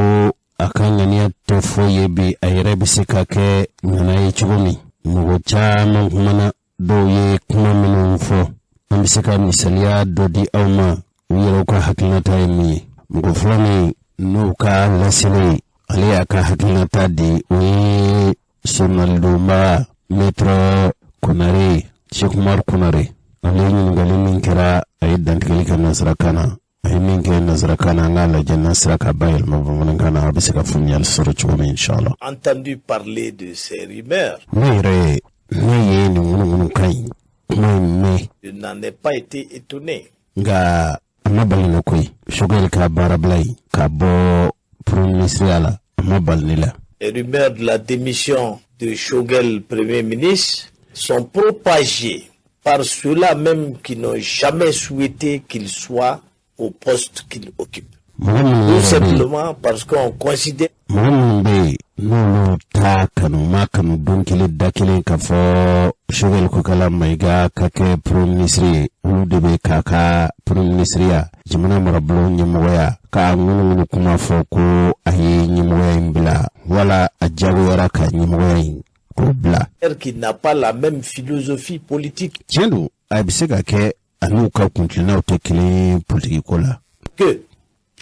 a ka ŋaniya tɛ foyi ye bi, a yɛrɛ bɛ se ka kɛ ŋana ye cogo min. Mɔgɔ caman kumana, dɔw ye kuma minnu fɔ, an bɛ se ka misaliya dɔ di aw ma, u yɛrɛw ka hakilinata ye min ye. Mɔgɔ fɔlɔ min n'o ka laseli, ale y'a ka hakilinata di, o ye sonalidonba Maître Konare, Sekumar Konare. Ale ɲininkali min kɛra, a ye dantigɛli kɛ nansarakan na. A ye min kɛ nansarakan na, an k'a lajɛ n'an sera ka bayɛlɛma bamanankan na, a bɛ se ka faamuyali sɔrɔ cogo min, inshallah. Entendu parler de ces rumeurs. Ne yɛrɛ, ne ye nin ŋunuŋunukan in kuma in mɛn. Je n'en ai pas été étonné. Nka a ma bali ne koyi. Choguel ka baarabila in ka bɔ premier ministre la, a ma bali ne la. Les rumeurs de la démission de Choguel, Premier ministre, sont propagées par ceux-là même qui n'ont jamais souhaité qu'il soit au poste qu'il occupe. Tout simplement parce qu'on considère Mɔgɔ minnu bɛ yen n'olu t'a kanu, ma kanu don kelen da kelen ka fɔ Choguel Kokala Mayiga ka kɛ premier ministre ye, olu de bɛ k'a ka premier ministre ya, jamana marabolo ɲɛmɔgɔya, k'a ŋunuŋunu kuma fɔ ko a ye ɲɛmɔgɔya in bila wala a jagoyara ka ɲɛmɔgɔya in k'o bila. Qui n'a pas la même philosophie politique. Tiɲɛ don, a bɛ se ka kɛ a n'u ka kuntilennaw tɛ kelen politiki ko la. Que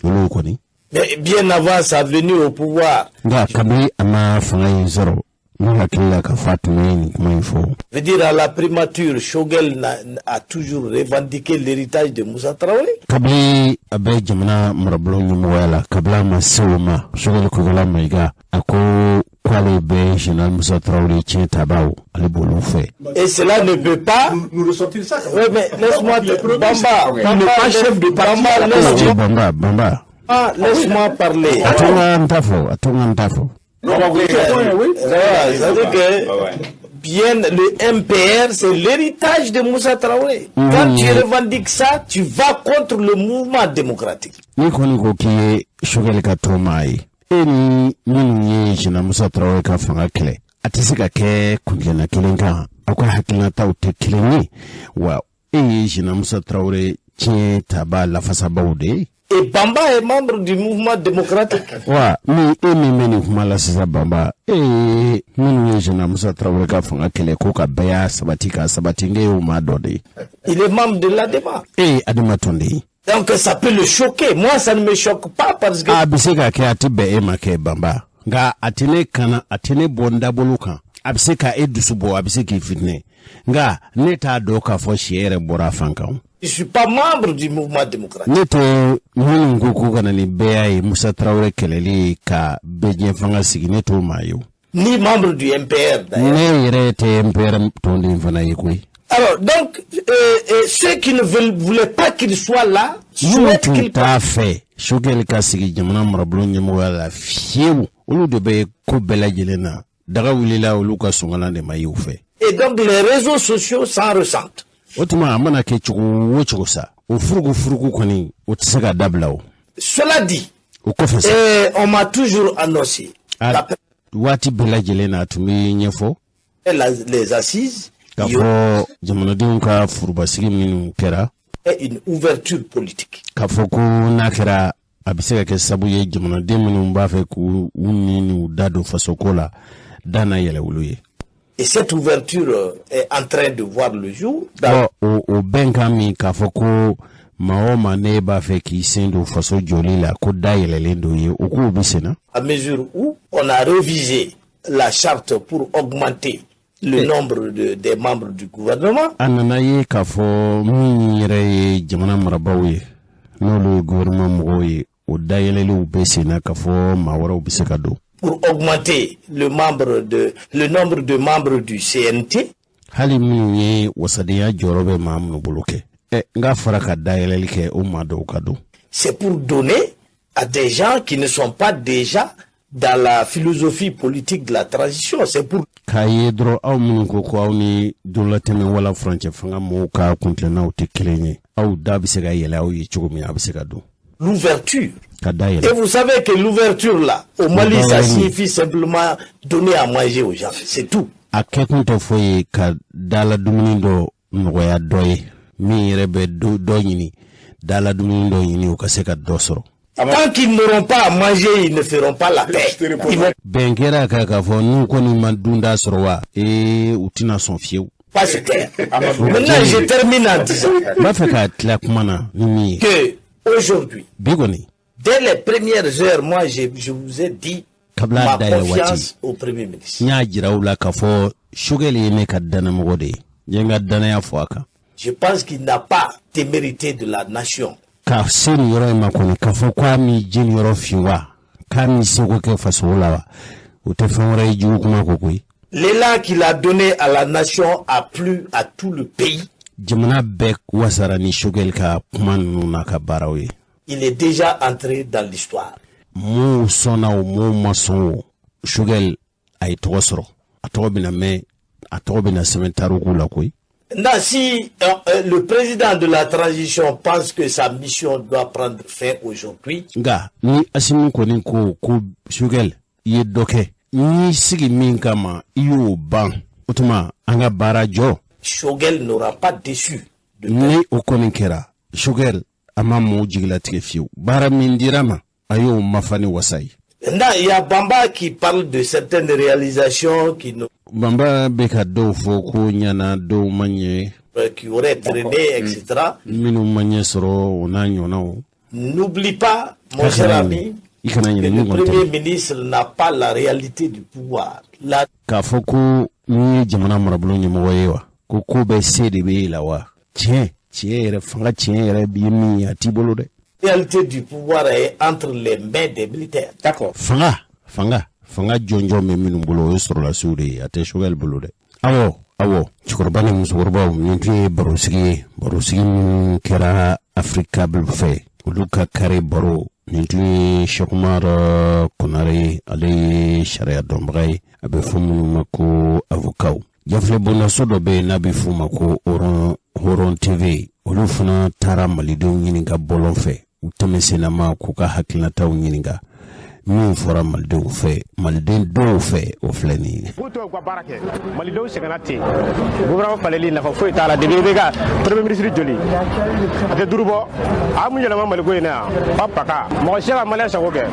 Olu kɔni. Mais bien avant sa venue au pouvoir. Nka kabi a ma fanga in sɔrɔ, ne hakili la k'a fɔ a tun bɛ nin kuma in fɔ. Veut dire à la primature, Choguel a toujours revendiqué l'héritage de Moussa Traoré. Kabini a bɛ jamana marabolo ɲɛmɔgɔya la, kabini a ma se o ma, Choguel Kokala Mayiga a ko k'ale bɛ général Musa Traoré tiɲɛ tabaw, ale b'olu fɛ. Et cela ne peut pas. Nous ressortir ça. Oui, mais laisse-moi. Bamba, Bamba, pas chef de parti. Bamba, laisse-moi. Bamba, Bamba. Ah, laisse-moi parler. A to n ka n ta fɔ, a to n ka n ta fɔ. Oui, c'est-à-dire que bien le MPR, c'est l'héritage de Moussa Traoré. Quand tu revendiques ça, tu vas contre le mouvement démocratique. Ni kɔni ko k'i ye Choguel ka tɔn maa ye, e ni minnu ye général Musa Traoré ka fanga kɛlɛ, a tɛ se ka kɛ kuntilenna kelen kan. Aw ka hakilinataw tɛ kelen ye wa. E ye général Musa Traoré tiɲɛ taba lafasabaw de ye. Et Bamba est membre du mouvement démocratique. Wa min e min bɛ nin kuma la sisan, Banba, e ye minnu ye général Musa Traoré ka fanga kɛlɛ ko ka bɛɛ y'a sabati k'a sabati, n y'o maa dɔ de ye. Il est membre de l'ADEMA. E ye ADEMA tɔn de ye. Donc ça peut le choquer. Moi, ça ne me choque pas parce que. A bɛ se ka kɛ a tɛ bɛn e ma kɛ, Banba, nka a tɛ ne kana, a tɛ ne bɔ n dabolo kan. A bɛ se ka e dusu bɔ, a bɛ se k'i fitinɛ, nka ne t'a dɔn k'a fɔ sɛ yɛrɛ bɔra a fan kan. Je suis pas membre du mouvement démocratique. Ne tɛ minnu ko k'u ka na ni bɛɛ ye Musa Tarawele kɛlɛli ye ka bɛɛ diɲɛ fanga sigi, ne t'o maa ye o. Ni membre du MPR d'ailleurs. Ne yɛrɛ tɛ MPR tɔnden fana ye koyi. Alors, donc, ceux qui ne voulaient pas qu'il soit là, Minnu souhaitent tun qu'il t'a fɛ Choguel ka sigi jamana marabolo ɲɛmɔgɔya la fiyewu, olu de bɛ ko bɛɛ lajɛlen na. Daga wulila, olu ka sonkalan de ma ye u fɛ. Et donc, les réseaux sociaux s'en ressentent. O tuma, a mana kɛ cogo o cogo sa, o furuku furuku kɔni, o tɛ se ka dabila o. Cela dit, O kɔfɛ sa, on m'a toujours annoncé, a waati bɛɛ lajɛlen na, a tun bɛ ɲɛfɔ les assises, k'a il y fɔ jamanadenw ka forobasigi minnu kɛra, aurait une ouverture politique. k'a fɔ ko n'a kɛra, a bɛ se ka kɛ sabu ye, jamanaden minnu b'a fɛ k'u u ni n'u da don fasoko la, da na yɛlɛ olu ye. Et cette ouverture est en train de voir le jour. Dans Bɔn, o bɛnkan min k'a fɔ ko maa o maa n'e b'a fɛ k'i sen don faso jɔli la, ko da yɛlɛlen don ye, o k'o bɛ sen na. La mesure où on a révisé la charte pour augmenter le nombre des membres du gouvernement. A nana ye k'a fɔ min yɛrɛ ye jamana marabaaw ye, n'olu ye gouvernement mɔgɔw ye, o dayɛlɛliw bɛ sen na k'a fɔ maa wɛrɛw bɛ se ka don. Pour augmenter le nombre de membres du CNT. Hali minnu ye wasadenya jɔyɔrɔ bɛ maa minnu bolo kɛ, ɛ n k'a fɔra ka dayɛlɛli kɛ, o maa dɔw ka don. C'est pour donner à des gens qui ne sont pas déjà dans la philosophie politique de la transition. C'est pour K'a ye dɔrɔn, aw minnu ko ko aw ni donlatɛmɛ wala furancɛ fanga mɔgɔw ka kuntilennaw tɛ kelen ye, aw da bɛ se ka yɛlɛ aw ye cogo min, a bɛ se ka don. l'ouverture. Ka da yɛlɛ. Et vous savez que l'ouverture là, au Mali, ça oui. signifie simplement donner à manger aux gens. C'est tout. A kɛkun tɛ foyi ye ka dala dumuni dɔ nɔgɔya dɔ ye, min yɛrɛ bɛ dɔ ɲini, dala dumuni dɔ ɲini, o ka se ka dɔ sɔrɔ. Tant qu'ils n'auront pas à manger, ils ne feront pas la paix. Ils vont Bɛn kɛra a kan k'a fɔ n'u kɔni ma dunda sɔrɔ wa, ee, u tɛna sɔn fiyewu. pas se taire. Maintenant, je termine en disant N b'a fɛ ka tila kuma na ni min ye, que aujourd'hui, bi kɔni, dès les premières heures, moi, je vous ai dit kabila ma dayɛlɛ waati, confiance au Premier ministre. N y'a jira u la k'a fɔ Choguel ye ne ka dannamɔgɔ de ye, n ye n ka danaya fɔ a kan. Je pense qu'il n'a pas démérité de la nation. Ka se nin yɔrɔ in ma kɔni, k'a fɔ k'a m'i jeni yɔrɔ fin wa, k'a m'i seko kɛ faso la wa, o tɛ fɛn wɛrɛ ye jugu kuma ko koyi. L'élan qu'il a donné à la nation a plu à tout le pays. Jamana bɛɛ wasara ni Choguel ka kuma ninnu n'a ka baaraw ye. Il est déjà entré dans l'histoire. Mun sɔnna o, mun ma sɔn o, Choguel a ye tɔgɔ sɔrɔ, a tɔgɔ bɛna mɛn, a tɔgɔ bɛna sɛbɛn tarikuw la koyi. Maintenant, si le président de la transition pense que sa mission doit prendre fin aujourd'hui, Nka ni Assimi kɔni ko ko Choguel, i ye dɔ kɛ, n'i sigi min kama, i y'o ban, o tuma an ka baara jɔ. Choguel n'aura pas déçu. Ni o kɔni kɛra, Choguel a ma mɔɔw jigilatigɛ fiyewu, baara min dira ma, a y'o mafa ni wasa ye. Maintenant, il y a Bamba qui parle de certaines réalisations qui, Bamba bɛ ka dɔw fɔ ko ɲana, dɔw ma ɲɛ, qui auraient traîné, etc. minnu ma ɲɛ sɔrɔ, o n'a ɲɔgɔnnaw. N'oublie pas, mon cher ami, I kana que ɲinɛ le min kɔni Premier tɛ ministre n'a pas la réalité du pouvoir. La k'a fɔ ko n'i ye jamana marabolo ɲɛmɔgɔ ye wa, ko ko bɛɛ se de bɛ e la wa, tiɲɛ tiɲɛ yɛrɛ, fanga tiɲɛ yɛrɛ bi ye min ye, a t'i bolo dɛ. réalité du pouvoir est entre les mains des militaires. D'accord. Fanga jɔnjɔn bɛ minnu bolo, o ye sɔrɔlasiw de ye, a tɛ Choguel bolo dɛ. Awɔ, cɛkɔrɔba ni musokɔrɔbaw, nin tun ye barosigi ye, barosigi min kɛra Afrika fɛ, olu ka kare baro. Nin tun ye Sekumar Konare ye, ale ye sariya dɔnbaga ye, a bɛ fɔ minnu ma ko avokaw. Jafilɛ bondaso dɔ bɛ yen n'a bɛ f'o ma ko Horon TV, olu fana taara malidenw ɲininka bɔlɔn fɛ, u tɛmɛsennama k'u ka hakilinataw ɲininka. Min fɔra malidenw fɛ, maliden dɔw fɛ, o filɛ nin ye. K'u to u ka baara kɛ, malidenw sɛgɛnna ten. Gouvernement faleli nafa foyi t'a la. Depuis i bɛ ka premier ministre joli, a tɛ 5 bɔ. A mun yɛlɛma Maliko in na yan fa paka, mɔgɔ si ka maliyɛn sago kɛ,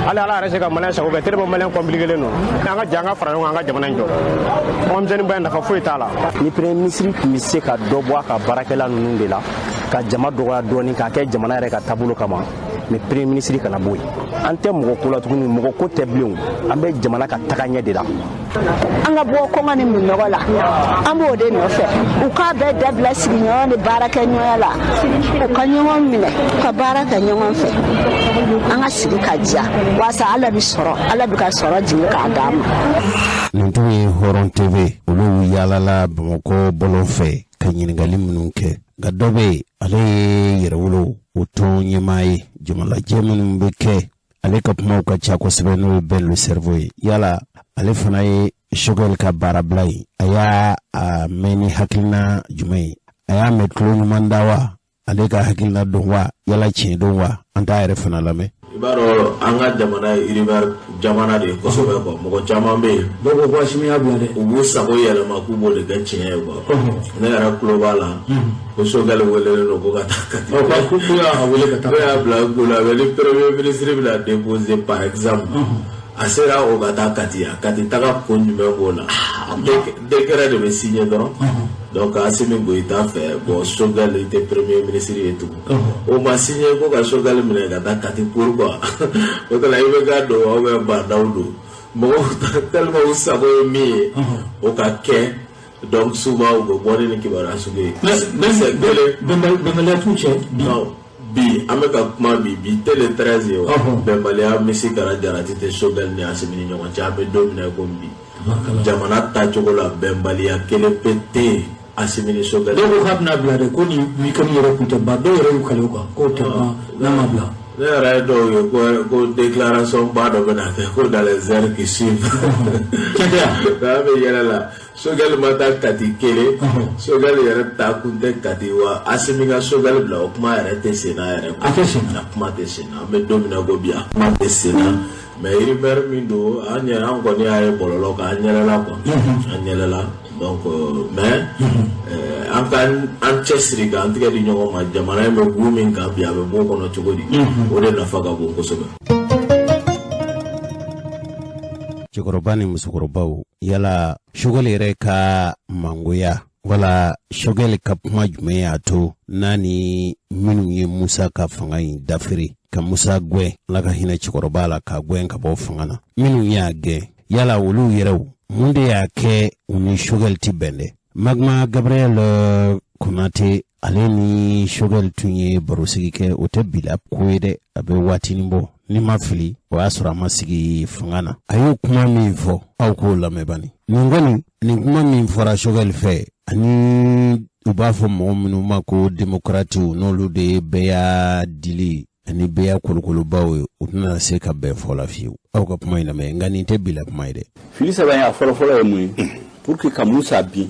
hali Ala yɛrɛ se ka maliyɛn sago kɛ. Tellement maliyɛn compliqué don. An ka jɛ, an ka fara ɲɔgɔn kan, an ka jamana in jɔ. Kuma misɛnnin ba in, nafa foyi t'a la. Ni premier ministre tun bɛ se ka dɔ bɔ a ka baarakɛla ninnu de la, ka jama dɔgɔya dɔɔni, k'a kɛ jamana yɛrɛ ka taabolo kama. Mais premier ministre kana bɔ yen. An tɛ mɔgɔ ko la tuguni, mɔgɔ ko tɛ bilen, an bɛ jamana ka taga ɲɛ de la. An ka bɔ kɔngɔ ni minnɔgɔ la, an b'o de nɔfɛ. U k'a bɛɛ dabila sigiɲɔgɔn ni baarakɛɲɔgɔnya la, u ka ɲɔgɔn minɛ, u ka baara kɛ ɲɔgɔn fɛ, an ka sigi ka diya walasa Ala bɛ sɔrɔ, Ala bɛ ka sɔrɔ jigin k'a d'an ma. Nin tun ye Hɔrɔn TV, olu yaalala Bamakɔ bɔlɔn fɛ ka ɲininkali minnu kɛ. Nka dɔ bɛ yen, ale ye Yɛrɛwolo o tɔn ɲɛmaa ye, jamalajɛ minnu bɛ kɛ, ale ka kumaw ka ca kosɛbɛ, n'o ye Ben le Cerveau ye. Yala ale fana ye Choguel ka baarabila ye, a y'a a mɛn ni hakilina jumɛn ye? A y'a mɛn tulo ɲuman da wa? Ale ka hakilina don wa? Yala tiɲɛ don wa? An t'a yɛrɛ fana lamɛn. I b'a dɔn, an ka jamana ye rumeur jamana de ye kosɛbɛ quoi. Mɔgɔ caman bɛ yen, dɔw ko ko Asimi y'a bila dɛ. U b'u sago yɛlɛma k'u b'o de kɛ tiɲɛ ye quoi. Ne yɛrɛ tulo b'a la ko Choguel welelen don ko ka taa Kati. Ko y'a wele ka taa. Ko y'a bila ko la, mais ni premier ministre bɛna déposer par exemple, a sera o ka taa Kati, a Kati taga kun jumɛn b'o la? Décret de bɛ signer dɔrɔn. Donc Asimi Goïta fɛ, bon, Choguel, i tɛ premier ministre ye tugun. O ma signer ko ka Choguel minɛ ka taa Kati, pourquoi? O tɛ la, i bɛ ka don aw bɛ bandaw don mɔgɔw tellement u sago ye min ye o ka kɛ. Donc souvent u bɛ bɔ ni nin kibaruya sugu ye. Bɛnbaliya t'u cɛ bi? Bi an bɛ ka kuma bi, bi tɛ le 13 ye wa? Bɛnbaliya misi kɛra jarati tɛ Choguel ni Asimi ni ɲɔgɔn cɛ. An bɛ don min na i komi bi, jamana taacogo la, bɛnbaliya kelen pe tɛ yen Asimi ni Choguel. Dɔw ko k'a bɛna bila dɛ, ko nin week-end yɛrɛ kun tɛ ban. Dɔw yɛrɛ y'u kale o kan k'o tɛ ban n'a ma bila. Ne yɛrɛ ye dɔw ye ko déclaration ba dɔ bɛna kɛ ko dans les heures qui suivent. Tiɲɛ tɛ yan? An bɛ yɛlɛ la, Choguel ma taa Kati kelen, Choguel yɛrɛ taa kun tɛ Kati wa. Asimi ka Choguel bila, o kuma yɛrɛ tɛ sen na yɛrɛ. A tɛ sen na. A kuma tɛ sen na. An bɛ don min na ko bi, a kuma tɛ sen na. Mais rumeur min don, an yɛrɛ, an kɔni y'a ye bɔlɔlɔ kan, an yɛlɛla quoi, an yɛlɛla. Donc mais an ka an cɛsiri k'an tigɛ di ɲɔgɔn ma, jamana in bɛ gu min kan bi, a bɛ bɔ o kɔnɔ cogo di, o de nafa ka bon kosɛbɛ. Cɛkɔrɔba ni musokɔrɔbaw, yala Choguel yɛrɛ ka mangoya wala Choguel ka kuma jumɛn y'a to n'a ni minnu ye Musa ka fanga in dafiri, ka Musa gwɛn, Ala ka hinɛ cɛkɔrɔba la, ka gwɛn ka bɔ fanga na, minnu y'a gɛn, yala olu yɛrɛw mun de y'a kɛ u ni Choguel ti bɛn dɛ? Magma Gabriel Konate, ale ni Choguel tun ye barosigi kɛ. O tɛ bila ko ye dɛ, a bɛ waatinin bɔ. Ni ma fili, o y'a sɔrɔ a ma sigi fanga na. A y'o kuma min fɔ, aw k'o lamɛn bani. Nin kɔni, nin kuma min fɔra Choguel fɛ, ani u b'a fɔ mɔgɔ minnu ma ko démocratew, n'olu de ye bɛɛ y'a dili ani bɛɛ y'a kolokolobaw ye, u tɛna se ka bɛn fɔ la fiyewu. Aw ka kuma in lamɛn, nka nin tɛ bila kuma ye dɛ. Fili saba in, a fɔlɔfɔlɔ ye mun ye? Pour que ka Musa bin,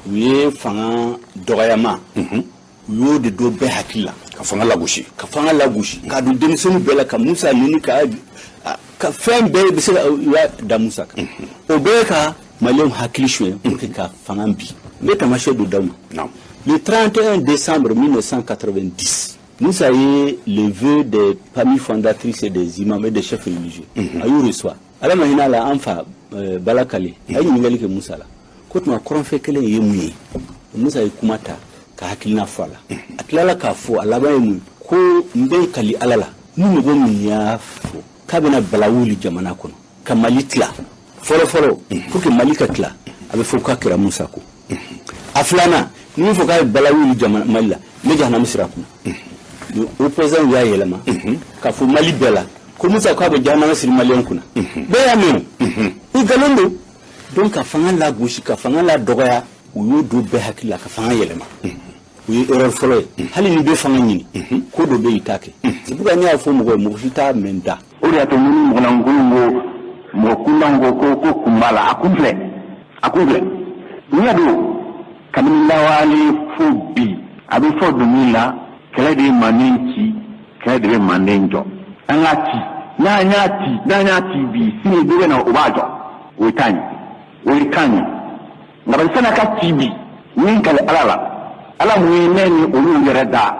u ye fanga dɔgɔyama, u y'o de don bɛɛ hakili la. Ka fanga lagosi. Ka fanga lagosi, ka don denmisɛnnin bɛɛ la, ka Musa ɲini, ka fɛn bɛɛ bɛ se ka u y'a da Musa kan. O bɛɛ ka Maliyɛnw hakili suɲɛ pour que ka fanga bin. N bɛ taamasiyɛn dɔ d'aw ma. Le 31 décembre 1990, Moussa ye le vœu des familles fondatrices et des imams et des chefs religieux. A y'u reçoit. Ala ma hinɛ a la, an fa Bala Kale a ye ɲininkali kɛ Musa la ko tuma kɔrɔnfɛ kelen ye mun ye? Musa ye kuma ta ka hakilina fɔ a la. A tilala k'a fɔ, a laban ye mun ye? Ko n bɛ n kali Ala la, ni mɔgɔ min y'a fɔ k'a bɛna bala wuli jamana kɔnɔ ka Mali tila, fɔlɔ fɔlɔ, pour que Mali ka tila, a bɛ fɔ k'a kɛra Musa ko. A filanan, ni min fɔ k'a ye bala wuli jamana Mali la, n bɛ jahanama sira kunna. Opposant y'a yɛlɛma k'a fɔ Mali bɛɛ la ko Musa k'a bɛ jahanama siri Maliyɛn kunna. Bɛɛ y'a mɛn, o i nkalon don. Donc ka fanga lagosi, ka fanga la dɔgɔya, u y'o don bɛɛ hakili la ka fanga yɛlɛma. O ye erreur fɔlɔ ye. Hali ni bɛ fanga ɲini, ko dɔ bɛ yen, i t'a kɛ. C'est pourquoi ne y'a fɔ mɔgɔ ye, mɔgɔ si t'a mɛn da. O de y'a to ni mɔgɔlankolon ko, mɔgɔ kundan ko kun b'a la, a kun filɛ, a kun filɛ. N'i y'a don kabini lawale fo bi, a bɛ fɔ don min la, kɛlɛ de ye Manden ci, kɛlɛ de bɛ Manden jɔ. An k'a ci, n'an y'a ci, n'an y'a ci bi, sini dɔ bɛ na, o b'a jɔ. O ye kan ye, o ye kan ye. Nka bari san'a ka ci bi, min kale Ala la, Ala mun ye ne ni olu yɛrɛ da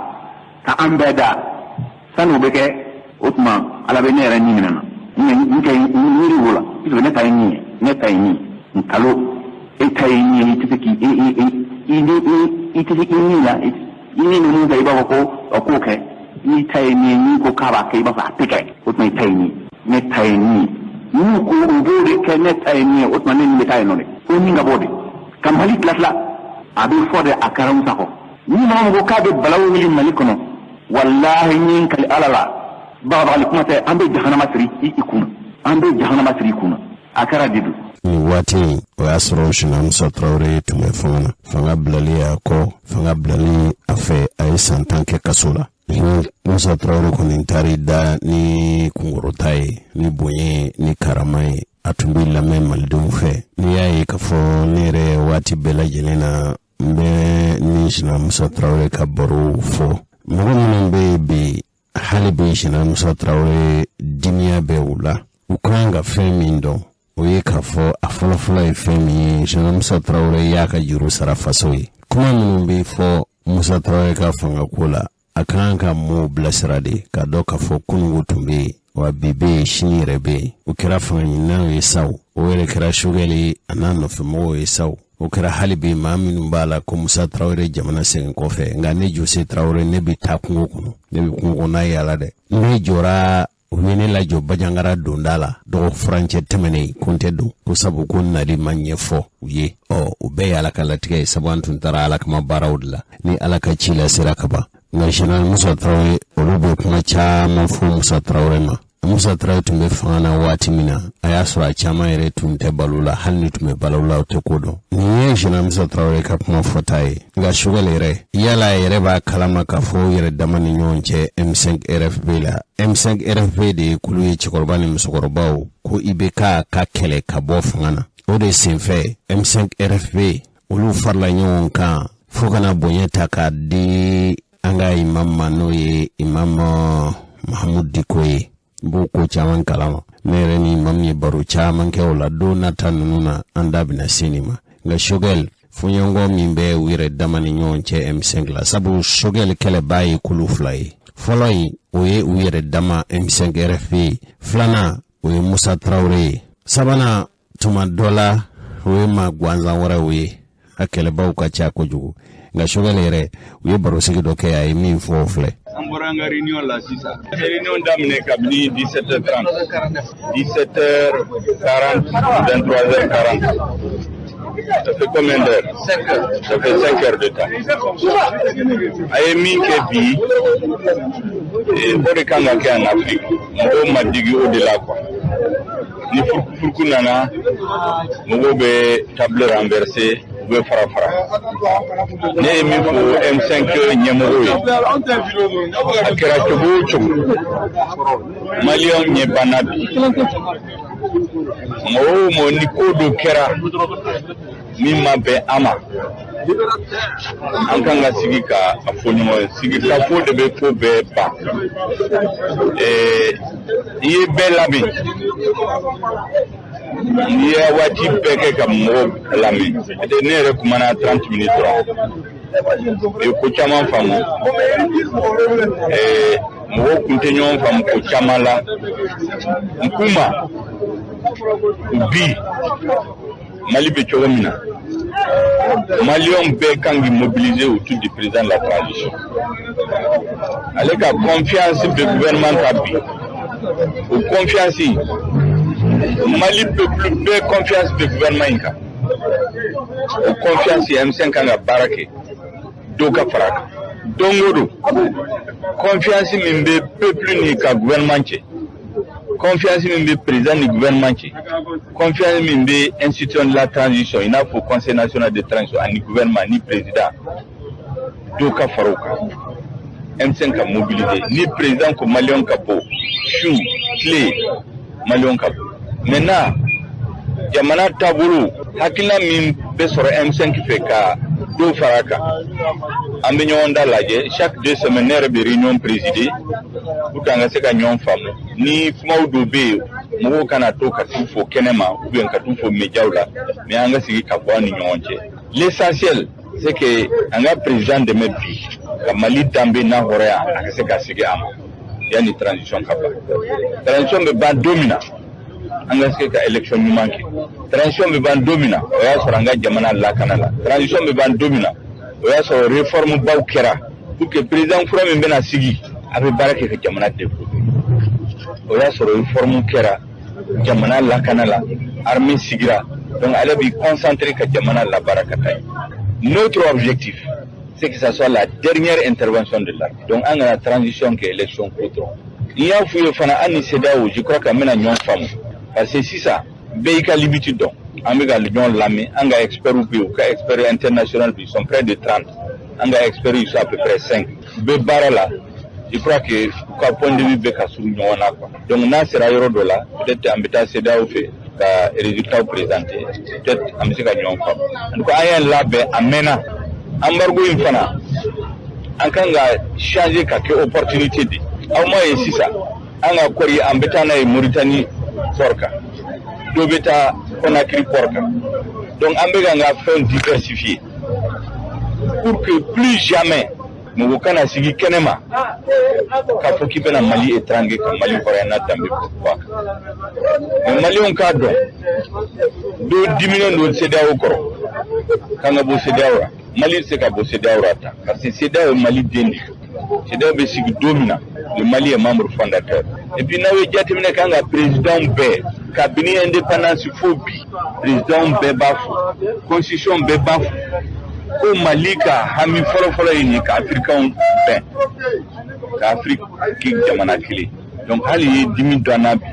ka an bɛɛ da, sani o bɛ kɛ, o tuma Ala bɛ ne yɛrɛ ni minɛ na. N kɛ n miiri o la, puisque ne ta ye min ye, ne ta ye min ye, nkalon, e ta ye min ye, i tɛ se k'i i i i i tɛ se i ni la, i ni ninnu kɛ, i b'a fɔ ko o k'o kɛ. N'i ta ye min ye, n'i ko k'a b'a kɛ, i b'a fɔ a tɛ kɛ. O tuma i ta ye min ye, ne ta ye min ye, n'u ko u b'o de kɛ. Ne ta ye min ye, o tuma ne ni bɛ taa yen nɔ dɛ. O min ka bɔ de ka Mali tila tila, a bɛ fɔ de a kɛra Musa kɔ. Ni mɔgɔ min ko k'a bɛ balawu wuli Mali kɔnɔ, walahi, n ye n kali Ala la, bagabagali kuma tɛ, an bɛ jahanama siri i kun na, an bɛ jahanama siri i kun na. A kɛra di dun. Nin waati in, o y'a sɔrɔ général Musa Tarawele tun bɛ fanga na. Fanga bilali a kɔ, fanga bilali a fɛ, a ye san 10 kɛ kaso la. Musa Tarawele kɔni taar'i da ni kunkɔrɔta ye, ni bonya ye, ni karama ye. A tun bɛ lamɛn malidenw fɛ. N'i y'a ye k'a fɔ ne yɛrɛ waati bɛɛ lajɛlen na, n bɛ ni général Musa Tarawele ka barow fɔ, mɔgɔ minnu bɛ yen bi, hali bi général Musa Tarawele dimiya bɛ u la, u kan ka fɛn min dɔn, o ye k'a fɔ a fɔlɔfɔlɔ ye fɛn min ye, général Musa Tarawele y'a ka juru sara faso ye. Kuma minnu bɛ fɔ Musa Tarawele ka fangako la, a kan ka mɔɔw bilasira de k'a dɔn k'a fɔ kununko tun bɛ yen, wa bi bɛ yen, sini yɛrɛ bɛ yen. O kɛra fanga ɲininaw ye sa, o yɛrɛ kɛra Choguel a n'a nɔfɛmɔgɔw ye sa, o kɛra hali bi maa minnu b'a la ko Musa Tarawele jamana segin kɔfɛ. Nka ne Jose Tarawele, ne bɛ taa kungo kɔnɔ, ne bɛ kungo kɔnɔ yaala dɛ. Ne jɔra, u ye ne lajɔ Bajangara donda la dɔgɔ furancɛ tɛmɛnen, ko n tɛ don, ko sabu ko nali ma ɲɛfɔ u ye. Ɔ, o bɛɛ ye Ala ka latigɛ ye, sabu an tun taara Ala kama baaraw de la ni Ala ka ci la sera ka ban. Nka général Musa Tarawele, olu bɛ kuma caman fɔ Musa Tarawele ma. Musa Tarawele tun bɛ fanga na waati min na, a y'a sɔrɔ a caman yɛrɛ tun tɛ balo la. Hali ni tun bɛ balo la, o tɛ ko dɔn. Nin ye général Musa Tarawele ka kuma fɔta ye. Nka Choguel yɛrɛ, yala a yɛrɛ b'a kalama k'a fɔ u yɛrɛ dama ni ɲɔgɔn cɛ M5 RFP la? M5 RFP de ye kulu ye, cɛkɔrɔba ni musokɔrɔbaw ko IBK ka kɛlɛ ka bɔ fanga na. O de senfɛ, M5 RFP olu farala ɲɔgɔn kan fo kana bonya ta k'a di an ka imam ma, n'o ye imam Mahamudu Diko ye. N b'o ko caman kalama. Ne yɛrɛ ni imam ye baro caman kɛ o la. Don nata ninnu na, an da bɛna se nin ma. Nka Choguel, fɔɲɔgɔnkɔ min bɛ u yɛrɛ dama ni ɲɔgɔn cɛ M5 la, sabu Choguel kɛlɛbaa ye kulu fila ye. Fɔlɔ in, o ye u yɛrɛ dama M5 RFP ye. Filanan, o ye Musa Tarawele ye. Sabanan, tuma dɔ la, o ye maa gansan wɛrɛw ye. A kɛlɛbaw ka ca kojugu. Nka Choguel yɛrɛ, u ye barosigi dɔ kɛ, a ye min fɔ, o filɛ. An bɔra an ka réunion la sisan. Réunion daminɛ kabini 17h30, 17h40, 23h40. Ça fait combien d'heures? 5 heures. Ça fait 5 heures de temps. A ye min kɛ bi, o de kan ka kɛ en Afrique. Mɔgɔw ma digi o de la quoi. Ni furuku nana, mɔgɔw bɛ table renverser, u bɛ fara fara. Ne ye min fɔ M5 ɲɛmɔgɔw ye, a kɛra cogo o cogo, maliyɛnw ɲɛ banna bi. Mɔgɔ o mɔgɔ, ni ko dɔ kɛra min ma bɛn an ma, an kan ka sigi ka a fɔ ɲɔgɔn ye. Sigi ka fɔ de bɛ ko bɛɛ ban. I ye bɛɛ lamɛn, n'i ye waati bɛɛ kɛ ka mɔgɔw lamɛn, ne yɛrɛ kumana 30 minutes dɔrɔn, u ye ko caman faamu. Mɔgɔw kun tɛ ɲɔgɔn faamu ko caman la. N k'u ma bi, Mali bɛ cogo min na, maliyɛnw bɛɛ kan k'i mobiliser autour du président de la transition. Ale ka confiance bɛ gouvernement kan bi, o confiance, Mali peuple bɛɛ confiance bɛ gouvernement in kan. O confiance, M5 kan ka baara kɛ dɔ ka fara a kan don o don. Confiance min bɛ peuple ni ka gouvernement cɛ, confiance min bɛ président ni gouvernement cɛ, confiance min bɛ institution de la transition, i n'a fɔ Conseil national de transition ani gouvernement ni président, dɔ ka fara o kan. M5 ka mobiliser. Ni président ko maliyɛnw ka bɔ su tile, maliyɛnw ka bɔ. Maintenant, jamana taabolo, hakilina min bɛ sɔrɔ M5 fɛ ka dɔ fara a kan, an bɛ ɲɔgɔn da lajɛ chaque 2 semaines. Ne yɛrɛ bɛ réunion présider pour que an ka se ka ɲɔgɔn faamu. Ni kumaw dɔw bɛ yen, mɔgɔw kana to ka t'u fɔ kɛnɛ ma ou bien ka t'u fɔ médiaw la, mais an ka sigi ka bɔ an ni ɲɔgɔn cɛ. L'essentiel, c'est que an ka président dɛmɛ bi ka Mali danbe n'a hɔrɔnya a ka se ka segin a ma yanni transition ka ban. Transition bɛ ban don min na, an ka se ka élection ɲuman kɛ. Transition bɛ ban don min na, o y'a sɔrɔ an ka jamana lakana la. Transition bɛ ban don min na, o y'a sɔrɔ réforme baw kɛra pour que président kura min bɛna sigi A bɛ baara kɛ ka jamana développer. O y'a sɔrɔ réforme kɛra jamana lakana la, armée sigira, donc ale b'i concentrer ka jamana labaara ka taa ɲɛ. Notre objectif, c'est que ça soit la dernière intervention de l'armée. Donc an kana transition kɛ élection ko dɔrɔn. N y'a f'u ye fana, an ni CEDEAO, je crois que an bɛna ɲɔgɔn faamu, parce que sisan bɛɛ y'i ka limite dɔn. An bɛ ka ɲɔgɔn lamɛn. An ka experts bɛ yen, u ka experts international bɛ yen, ils sont près de 30. An ka experts, ils sont à peu près 5. U bɛ baara la. Je crois que u ka point de vue bɛ ka surun ɲɔgɔn na, quoi. Donc n'a sera yɔrɔ dɔ la, peut-être an bɛ taa CEDEAO fɛ ka résultats présenter, peut-être an bɛ se ka ɲɔgɔn faamu. En tout cas, an y'an labɛn a mɛnna. Embargo in fana, an kan ka changer ka kɛ opportunité de. Aw ma ye sisan, an ka kɔri, an bɛ taa n'a ye Mauritanie port kan, dɔ bɛ taa Conakry port kan. Donc an bɛ k'an ka fɛnw diversifier pour que plus jamais mɔgɔ kana sigi kɛnɛma k'a fɔ k'i bɛna Mali étrangler, ka Mali hɔrɔnya n'a danbe bɔ a kan. Mais Maliyɛnw k'a dɔn, dɔw diminen don CEDEAO kɔrɔ k'an ka bɔ CEDEAO la. Mali tɛ se ka bɔ CEDEAO la tan, parce que CEDEAO ye Mali den de ye. CEDEAO bɛ sigi don min na, le Mali est membre fondateur. Et puis n'aw ye jateminɛ k'an ka président bɛɛ, kabini indépendance fo bi, président bɛɛ b'a fɔ, constitution bɛɛ b'a fɔ ko Mali ka hami fɔlɔfɔlɔ ye nin ye, ka Afirikɛnw bɛn, ka Afiriki jamana kelen. Donc hali ye dimi dɔ an na bi,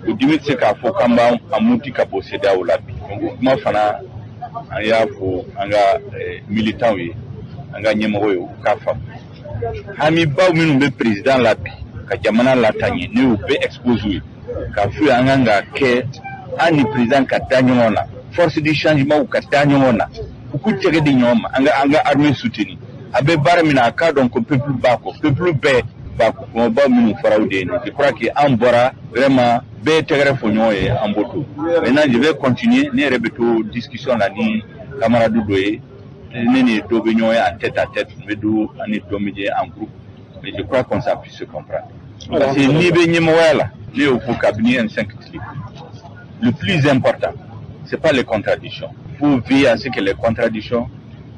o dimi tɛ se k'a fɔ k'an b'an muti ka bɔ CEDEAO la bi. Donc o kuma fana, an y'a fɔ an ka militants ye, an ka ɲɛmɔgɔ ye, u k'a faamu. Hamibaw minnu bɛ président la bi ka jamana lataa ɲɛ, ne y'o bɛɛ expose ye k'a f'u ye, an kan ka kɛ an ni président ka da ɲɔgɔn na, force du changement ka da ɲɔgɔn na, u k'u tɛgɛ di ɲɔgɔn ma, an ka armée soutenir. A bɛ baara min na, a k'a dɔn ko peuple b'a kɔ, peuple bɛɛ b'a kɔ. Kumabaw minnu fɔra, o de ye nin. Je crois que an bɔra vraiment, bɛɛ ye tɛgɛrɛ fɔ ɲɔgɔn ye, an b'o to. Maintenant, je vais continuer. Ne yɛrɛ bɛ to discussion la ni camarade dɔ ye, ne ni dɔ bɛ ɲɔgɔn ye en tête à tête, n bɛ don an ni dɔ bɛ jɛ en groupe, mais je crois qu'on ça puisse se comprendre, parce que n'i bɛ ɲɛmɔgɔya la, ne y'o fɔ kabini M5 tile, le plus important, c'est pas les contradictions. Il faut veiller à ce que les contradictions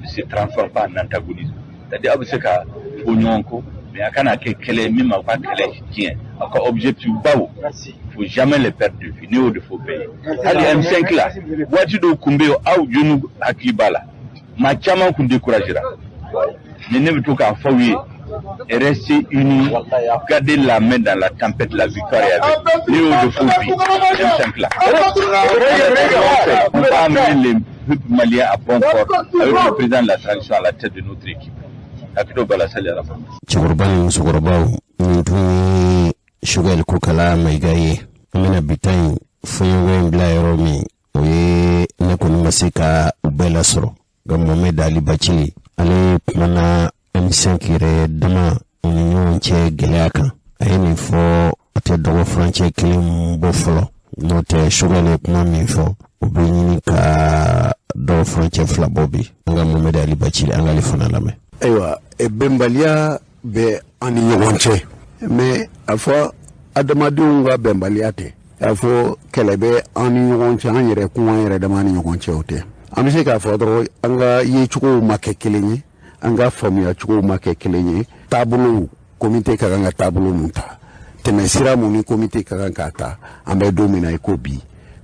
ne se transforment pas en antagonisme, c'est-à-dire aw bɛ se ka fɔ ɲɔgɔn kɔ, mais a kana kɛ kɛlɛ min ma, aw ka kɛlɛ tiɲɛ. Aw ka objectif baw, il faut jamais les perdre de vue. Ne y'o de fɔ bɛɛ ye. Hali M5 la, waati dɔw kun bɛ yen, aw jɔnni hakili b'a la, maa caman kun découragera, mais ne bɛ to k'a fɔ aw ye: restez unis, gardez la main dans la tempête, la victoire est avec. Ne y'o de fɔ bi M5 la. On va amener les peuples maliens à bon port avec le président de la transition à la tête de notre équipe. Hakili bala sali ala. Cɛkɔrɔba ni musokɔrɔbaw, nin tun ye Choguel Kokalla Maïga ye. An bɛna bi ta in fɔɲɔgɔn in bila yɔrɔ min, o ye ne kɔni ma se ka u bɛɛ lasɔrɔ, nka Mohamed Ali Bathily, ale kumana M5 yɛrɛ dama u ni ɲɔgɔn cɛ gɛlɛya kan. A ye nin fɔ, a tɛ dɔgɔ furancɛ kelen bɔ fɔlɔ, n'o tɛ Choguel ye kuma min fɔ, o bɛ ɲini ka dɔgɔ furancɛ 2 bɔ bi. An ka Mohamed Ali Bathily, an k'ale fana lamɛn. Ayiwa, bɛnbaliya bɛ an ni ɲɔgɔn cɛ, mais a fɔ adamadenw ka bɛnbaliya tɛ k'a fɔ kɛlɛ bɛ an ni ɲɔgɔn cɛ, an yɛrɛ kun, an yɛrɛ dama ni ɲɔgɔn cɛ, o tɛ. An bɛ se k'a fɔ dɔrɔn, an ka yecogow ma kɛ kelen ye, an ka faamuyacogow ma kɛ kelen ye. Taabolow, komite ka kan ka taabolo mun ta, tɛmɛ sira mun ni komite ka kan k'a ta, an bɛ don min na i ko bi,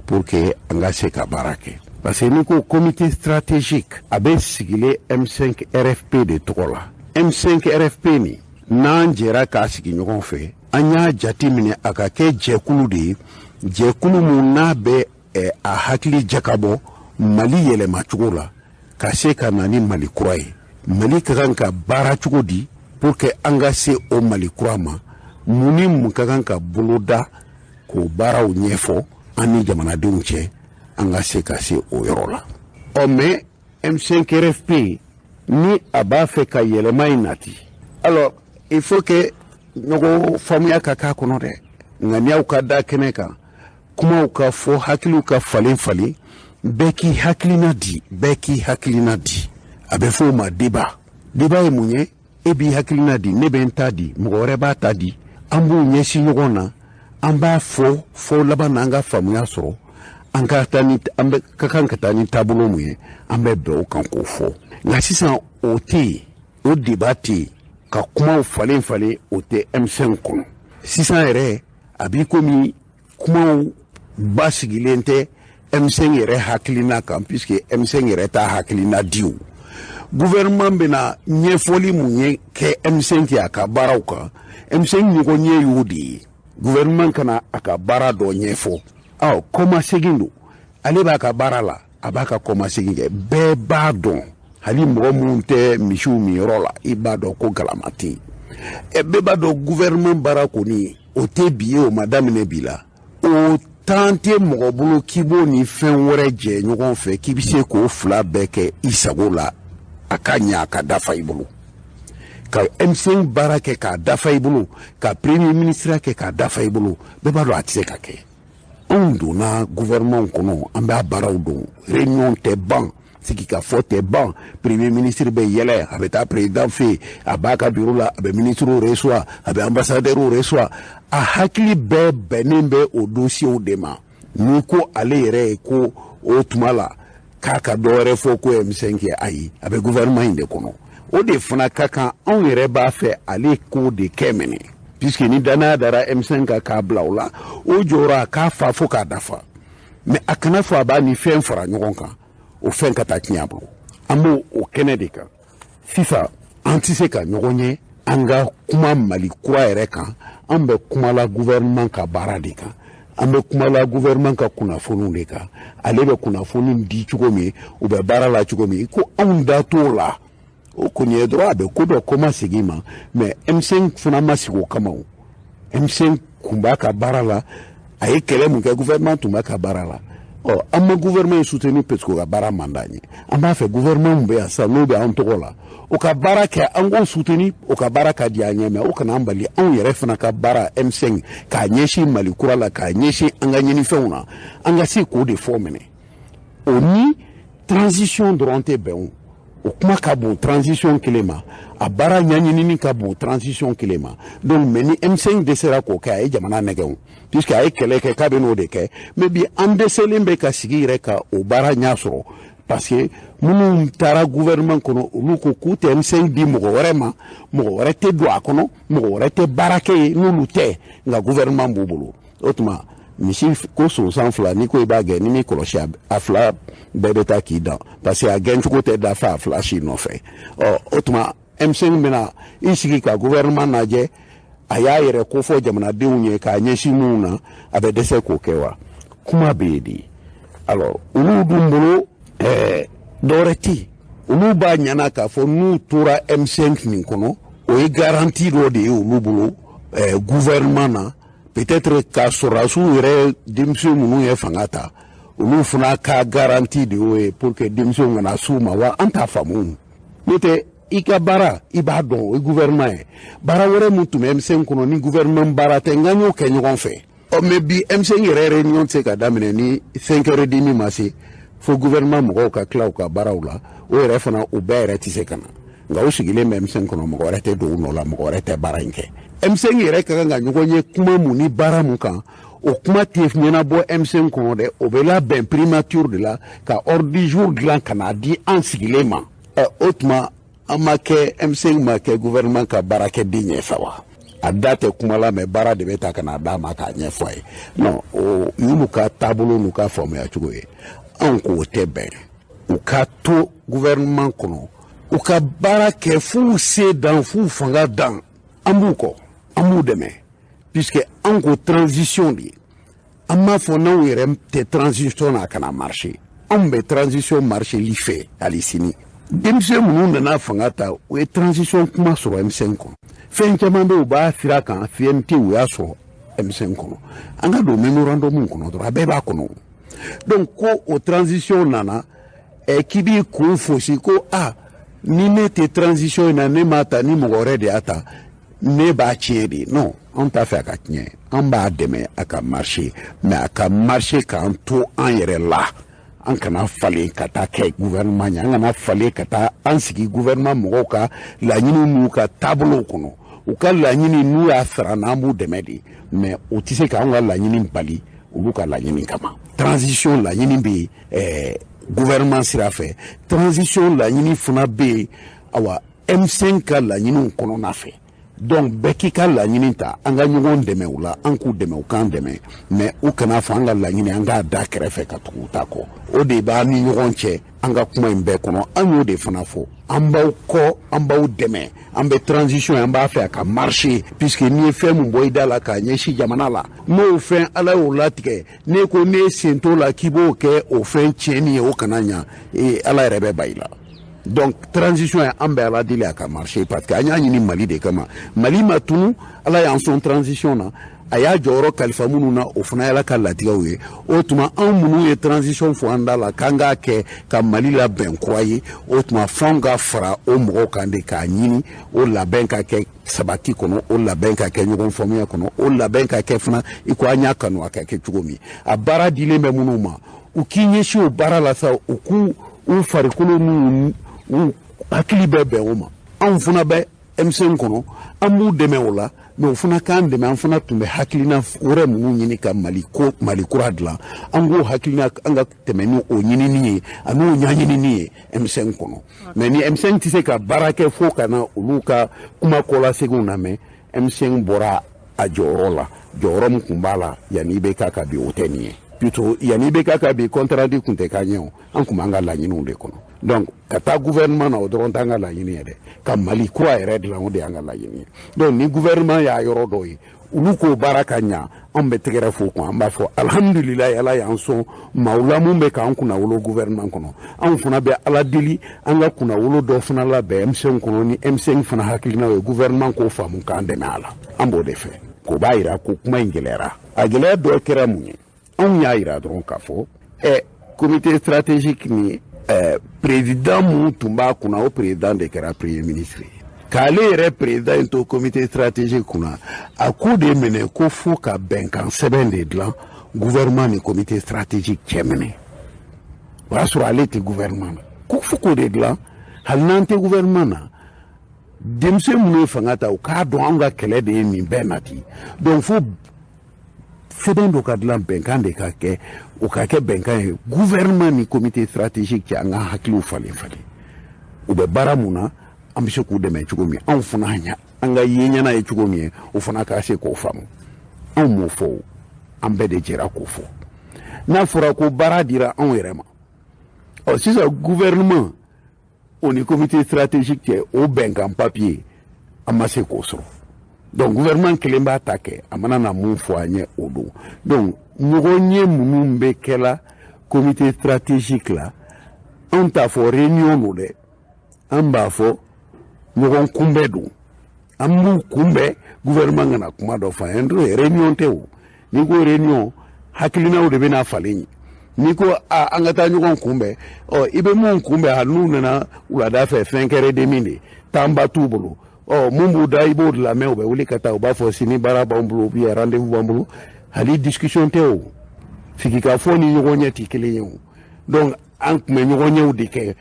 pour que an ka se ka baara kɛ. Parce que n'i ko comité stratégique, a bɛ sigilen M5 RFP de tɔgɔ la. M5 RFP nin, n'an jɛra k'a sigi ɲɔgɔn fɛ, an y'a jate minɛ a ka kɛ jɛkulu de ye, jɛkulu mun n'a bɛ a hakili jakabɔ Mali yɛlɛmacogo la, ka se ka na ni Mali kura ye. Mali ka kan ka baara cogo di pour que an ka se o Mali kura ma? Mun ni mun ka kan ka boloda k'o baaraw ɲɛfɔ an ni jamanadenw cɛ, an ka se ka se o yɔrɔ la? Ɔ mais M5 RFP ni a b'a fɛ ka yɛlɛma in nati, alors il faut que ɲɔgɔn faamuya ka k'a kɔnɔ dɛ. Ŋaniyaw ka da kɛnɛ kan, kumaw ka fɔ, hakiliw ka falen falen, bɛɛ k'i hakilina di, bɛɛ k'i hakilina di. A bɛ fɔ o ma débat. Débat ye mun ye? E b'i hakilina di, ne bɛ n ta di, mɔgɔ wɛrɛ b'a ta di, an b'u ɲɛsin ɲɔgɔn na, an b'a fɔ fɔ laban na, an ka faamuya sɔrɔ, an ka taa ni an bɛ ka kan ka taa ni taabolo mun ye, an bɛ bɛn o kan k'o fɔ. Nka sisan o tɛ yen, o débat tɛ yen. Ka kumaw falen falen, o tɛ M5 kɔnɔ sisan yɛrɛ. A b'i komi kumaw basigilen tɛ M5 yɛrɛ hakilina kan, puisque M5 yɛrɛ t'a hakilina di. O gouvernement bɛna ɲɛfɔli mun ye kɛ M5 kɛ a ka baaraw kan? M5 ɲɔgɔn ɲɛ y'o de ye, gouvernement kana a ka baara dɔ ɲɛfɔ. Ɔ, kɔmasegin don, ale b'a ka baara la, a b'a ka kɔmasegin kɛ. Bɛɛ b'a dɔn, hali mɔgɔ minnu tɛ misiw minyɔrɔ la, i b'a dɔn ko galama tɛ yen. Ɛ, bɛɛ b'a dɔn gouvernement baara kɔni, o tɛ bi ye, o ma daminɛ bi la. O tan tɛ mɔgɔ bolo k'i b'o ni fɛn wɛrɛ jɛ ɲɔgɔn fɛ, k'i bɛ se k'o fila bɛɛ kɛ i sago la, a ka ɲɛ, a ka dafa i bolo. Ka M5 baara kɛ k'a dafa i bolo, ka premier ministre kɛ k'a dafa i bolo, bɛɛ b'a dɔn a tɛ se ka kɛ. Anw donna gouvernement kɔnɔ, an b'a baaraw dɔn. Réunion tɛ ban, sigikafɔ tɛ ban. Premier ministre bɛ yɛlɛ, a bɛ taa président fɛ yen, a b'a ka bureau la, a bɛ ministre reçoit, a bɛ ambassadeur reçoit. A hakili bɛɛ bɛnnen bɛ o dossier de ma. N'i ko ale yɛrɛ ye ko o tuma la k'a ka dɔ wɛrɛ fɔ ko M5 kɛ, ayi, a bɛ gouvernement in de kɔnɔ. O de fana ka kan, anw yɛrɛ b'a fɛ ale k'o de kɛ minɛ, puisque ni danaya dara M5 kan k'a bila o la, o jɔyɔrɔ a k'a fa fo k'a dafa. Mais a kana fɔ a b'a ni fɛn fara ɲɔgɔn kan, o fɛn ka taa tiɲɛ a bolo. An b'o o kɛnɛ de kan sisan. An tɛ se ka ɲɔgɔn ye an ka kuma Mali kura yɛrɛ kan. An bɛ kuma la gouvernement ka baara de kan, an bɛ kuma la gouvernement ka kunnafoniw de kan. Ale bɛ kunnafoni di cogo min, u bɛ baara la cogo min, ko anw da t'o la. O kɔni ye dɔrɔn a bɛ ko dɔ kɔma segin ma. Mais M5 fana ma sigi o kama. O M5 kun b'a ka baara la, a ye kɛlɛ mun kɛ, gouvernement tun b'a ka baara la. Ɔ, an ma gouvernement in soutenir parce que o ka baara man d'an ye. An b'a fɛ gouvernement mun bɛ yan sisan, n'o bɛ an tɔgɔ la, o ka baara kɛ, an k'o soutenir, o ka baara ka di an ye. Mais o kana an bali anw yɛrɛ fana ka baara M5 k'a ɲɛsin Mali kura la, k'a ɲɛsin an ka ɲinifɛnw na, an ka se k'o de fɔ minɛ. O ni transition dɔrɔn tɛ bɛn. O kuma ka bon transition kelen ma, a baara ɲɛɲinini ka bon transition kelen ma. Donc, mais ni M5 dɛsɛra k'o kɛ, a ye jamana nɛgɛ o, puisque a ye kɛlɛ kɛ k'a bɛ n'o de kɛ. Mais bi, an dɛsɛlen bɛ ka sigi yɛrɛ ka o baara ɲɛ sɔrɔ, parce que minnu taara gouvernement kɔnɔ, olu ko k'u tɛ M5 di mɔgɔ wɛrɛ ma, mɔgɔ wɛrɛ tɛ don a kɔnɔ, mɔgɔ wɛrɛ tɛ baara kɛ yen n'olu tɛ. Nka gouvernement b'u bolo. O tuma misi ko sonsan fila, n'i ko i b'a gɛn, ni m'i kɔlɔsi, a fila bɛɛ bɛ taa k'i dan, parce que a gɛncogo tɛ dafa a fila si nɔfɛ. Ɔ, o tuma M5 bɛna i sigi ka gouvernement lajɛ, a y'a yɛrɛ kofɔ jamanadenw ye k'a ɲɛsin mun na, a bɛ dɛsɛ k'o kɛ wa? Kuma bɛ yen de. Alors, olu dun bolo, dɔwɛrɛ tɛ yen. Olu b'a ɲɛna k'a fɔ n'u tora M5 nin kɔnɔ, o ye garantie dɔ de ye olu bolo gouvernement na. Peut-être ka sɔrɔdasiw yɛrɛ, denmisɛn minnu ye fanga ta, olu fana ka garantie de y'o ye, pour que denmisɛnw kana s'u ma wa. An t'a faamu. N'o tɛ, i ka baara, i b'a dɔn, o ye gouvernement ye. Baara wɛrɛ mun tun bɛ M5 kɔnɔ ni gouvernement baara tɛ, n k'an y'o kɛ ɲɔgɔn fɛ. Ɔ, mais bi, M5 yɛrɛ réunion tɛ se ka daminɛ ni 5h30 ma se, fo gouvernement mɔgɔw ka tila u ka baaraw la. O yɛrɛ fana, o bɛɛ yɛrɛ tɛ se ka na. Nka u sigilen bɛ M5 kɔnɔ, mɔgɔ wɛrɛ tɛ don u nɔ la, mɔgɔ wɛrɛ tɛ baara in kɛ. M5 yɛrɛ ka kan ka ɲɔgɔn ye kuma mun ni baara mun kan, o kuma tɛ ɲɛnabɔ M5 kɔnɔ dɛ. O bɛ labɛn primature de la, ka ordre du jour dilan ka n'a di an sigilen ma. Ɛ, o tuma an ma kɛ M5 ma kɛ gouvernement ka baarakɛden ɲɛ fɛ wa? A da tɛ kuma la, mais baara de bɛ ta ka n'a d'a ma k'a ɲɛfɔ a ye. Non, o y'olu ka taabolo n'u ka faamuya cogo ye. Anw k'o tɛ bɛn. U ka to gouvernement kɔnɔ, u ka baara kɛ f'u se dan, f'u fanga dan. An b'u kɔ, an b'u dɛmɛ, puisque an ko transition de ye. An m'a fɔ n'anw yɛrɛ tɛ transition na, a kana marcher. Anw bɛ transition marcheli fɛ hali sini. Denmisɛn minnu nana fanga ta, u ye transition kuma sɔrɔ M5 kɔnɔ. Fɛn caman bɛ, u b'a sira kan, CNT, u y'a sɔrɔ M5 kɔnɔ. An ka don mémorandum kɔnɔ dɔrɔn, a bɛɛ b'a kɔnɔ. Donc ko o transition nana, k'i b'i kun fosi ko a ni ne tɛ transition in na, ne m'a ta, ni mɔgɔ wɛrɛ de y'a ta, ne b'a tiɲɛ de. Non, anw t'a fɛ a ka tiɲɛ. An b'a dɛmɛ a ka marcher, mais a ka marcher k'an to an yɛrɛ la. An kana falen ka taa kɛ gouvernement ɲɛ, an kana falen ka taa an sigi gouvernement mɔgɔw ka laɲiniw n'u ka taabolow kɔnɔ. U ka laɲini, n'u y'a sara, n'an b'u dɛmɛ de, mais u tɛ se k'an ka laɲini bali olu ka laɲini kama. Transition laɲini bɛ yen gouvernement sira fɛ, transition laɲini fana bɛ yen. Awa, M5 ka laɲiniw kɔnɔna fɛ. Donc bɛɛ k'i ka laɲini ta, an ka ɲɔgɔn dɛmɛ u la, an k'u dɛmɛ, u k'an dɛmɛ, mais u kana fɔ an ka laɲini, an k'a da kɛrɛfɛ ka tugu u ta kɔ. O de b'an ni ɲɔgɔn cɛ an ka kuma in bɛɛ kɔnɔ. An y'o de fana fɔ, an b'aw kɔ, an b'aw dɛmɛ, an bɛ transition, an b'a fɛ a ka marcher, puisque n'i ye fɛn min bɔ i da la k'a ɲɛsin jamana la, n'o fɛn Ala y'o latigɛ, n'e ko n'e sen t'o la k'i b'o kɛ o fɛn tiɲɛni ye, o kana ɲa, ee, Ala yɛrɛ bɛ ba i la. Donc transition ye, an bɛ Ala deli a ka marcher, parce que an y'a ɲini Mali de kama. Mali ma tunu, Ala y'an sɔn transition na, a y'a jɔyɔrɔ kalifa minnu na, o fana y'Ala ka latigɛw ye. O tuma anw minnu ye transition fɔ an da la k'an k'a kɛ ka Mali labɛn kura ye, o tuma f'anw ka fara o mɔgɔw kan de k'a ɲini o labɛn ka kɛ sabati kɔnɔ, o labɛn ka kɛ ɲɔgɔn faamuya kɔnɔ, o labɛn ka kɛ fana i ko an y'a kanu a ka kɛ cogo min. A baara dilen bɛ minnu ma, u k'i ɲɛsin o baara la sa, u k'u u farikolo n'u u hakili bɛɛ bɛn o ma. Anw fana bɛ M5 kɔnɔ, an b'u dɛmɛ o la, mais o fana k'an dɛmɛ. An fana tun bɛ hakilina wɛrɛ minnu ɲini ka Mali ko Mali kura dilan, an k'o hakilina, an ka tɛmɛ ni o ɲinini ye ani o ɲɛɲinini ye M5 kɔnɔ. Mais ni M5 tɛ se ka baara kɛ fo ka na olu ka kuma kɔlaseginw lamɛn, M5 bɔra a jɔyɔrɔ la. Jɔyɔrɔ min tun b'a la yanni IBK ka bin, o tɛ nin ye. Plutôt yanni IBK ka bin, compte rendu tun tɛ k'an ɲɛ o, an tun b'an ka laɲiniw de kɔnɔ. Donc ka taa gouvernement na, o dɔrɔn t'an ka laɲini ye dɛ, ka Mali kura yɛrɛ dilan, o de y'an ka laɲini ye. Donc ni gouvernement y'a yɔrɔ dɔ ye, olu k'o baara ka ɲa, anw bɛ tɛgɛrɛ fo kun, an b'a fɔ alihamudulilayi, Ala y'an sɔn maaw la mun bɛ k'an kunnawolo gouvernement kɔnɔ. Anw fana bɛ Ala deli an ka kunnawolo dɔ fana labɛn M5 kɔnɔ, ni M5 fana hakilinaw ye, gouvernement k'o faamu k'an dɛmɛ a la. An b'o de fɛ. K'o b'a yira ko kuma in gɛlɛyara. A gɛlɛya dɔ kɛra mun ye? Anw y'a yira dɔrɔn k'a fɔ comité stratégique ni président mun tun b'a kunna, o président de kɛra premier ministre ye. K'ale yɛrɛ président in to comité stratégique kunna, a ko de minɛ ko fo ka bɛnkan sɛbɛn de dilan gouvernement ni comité stratégique cɛ minɛ. O y'a sɔrɔ ale tɛ gouvernement na, ko fo k'o de dilan. Hali n'an tɛ gouvernement na, denmisɛn minnu ye fanga ta, u k'a dɔn anw ka kɛlɛ de ye nin bɛɛ nati. Donc fo sɛbɛn dɔ ka dilan, bɛnkan de ka kɛ, o ka kɛ bɛnkan ye gouvernement ni comité stratégique cɛ. An ka hakiliw falen falen, u bɛ baara mun na, an bɛ se k'u dɛmɛ cogo min, anw fana ɲa an ka yeɲɛna ye cogo min ye, o fana ka se k'o faamu. Anw m'o fɔ o, an bɛɛ de jɛra k'o fɔ. N'a fɔra ko baara dira anw yɛrɛ ma, ɔ sisan gouvernement o ni comité stratégique cɛ, o bɛnkan papier, an ma se k'o sɔrɔ. Donc gouvernement kelen b'a ta kɛ, a mana na mun fɔ an ye, o don. Donc ɲɔgɔn ye minnu bɛ kɛla comité stratégique la, anw t'a fɔ réunion don dɛ, an b'a fɔ ɲɔgɔn kunbɛ don. An b'u kunbɛn gouvernement kana kuma dɔ fɔ an ye. Réunion tɛ o. N'i ko réunion, hakilinaw de bɛna falen ye. N'i ko a an ka taa ɲɔgɔn kunbɛn, ɔ i bɛ mun kunbɛn? Hali n'u nana wulada fɛ, fɛn kɛrɛ demi de temps ba t'u bolo. Ɔ mun b'u da, i b'o de lamɛn. U bɛ wuli ka taa, u b'a fɔ sini baara b'an bolo ou bien rendez-vous b'an bolo. Hali discussion tɛ o, sigikafɔ ni ɲɔgɔn ɲɛ tɛ kelen ye o. Donc an tun bɛ ɲɔgɔn ɲɛw de kɛ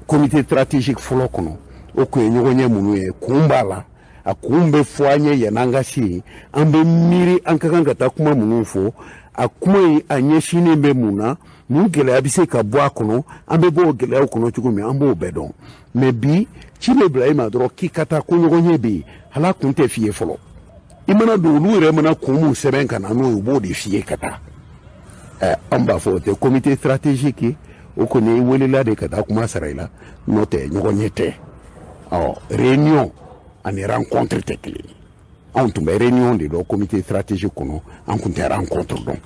comité stratégique fɔlɔ kɔnɔ. O tun ye ɲɔgɔn ɲɛ minnu ye, kun b'a la, a kun bɛ fɔ an ye yann'an ka se yen. An bɛ miiri an ka kan ka taa kuma minnu fɔ, a kuma in a ɲɛsinnen bɛ mun na, mun gɛlɛya bɛ se ka bɔ a kɔnɔ, an bɛ bɔ o gɛlɛyaw kɔnɔ cogo min, an b'o bɛɛ dɔn. Mais bi, ci bɛ bila i ma dɔrɔn k'i ka taa, ko ɲɔgɔn ɲɛ bɛ yen, hali a kun tɛ f'i ye fɔlɔ. I mana don, olu yɛrɛ mana kun mun sɛbɛn ka na n'o ye, u b'o de f'i ye ka taa. An b'a fɔ o tɛ comité stratégique ye, o kɔni i welela de ka taa kuma sara i la, n'o tɛ ɲɔgɔn ɲɛ tɛ. Ɔ réunion ani rencontre tɛ kelen ye. Anw tun bɛ réunion de dɔn comité stratégique kɔnɔ, an tun tɛ rencontre dɔn.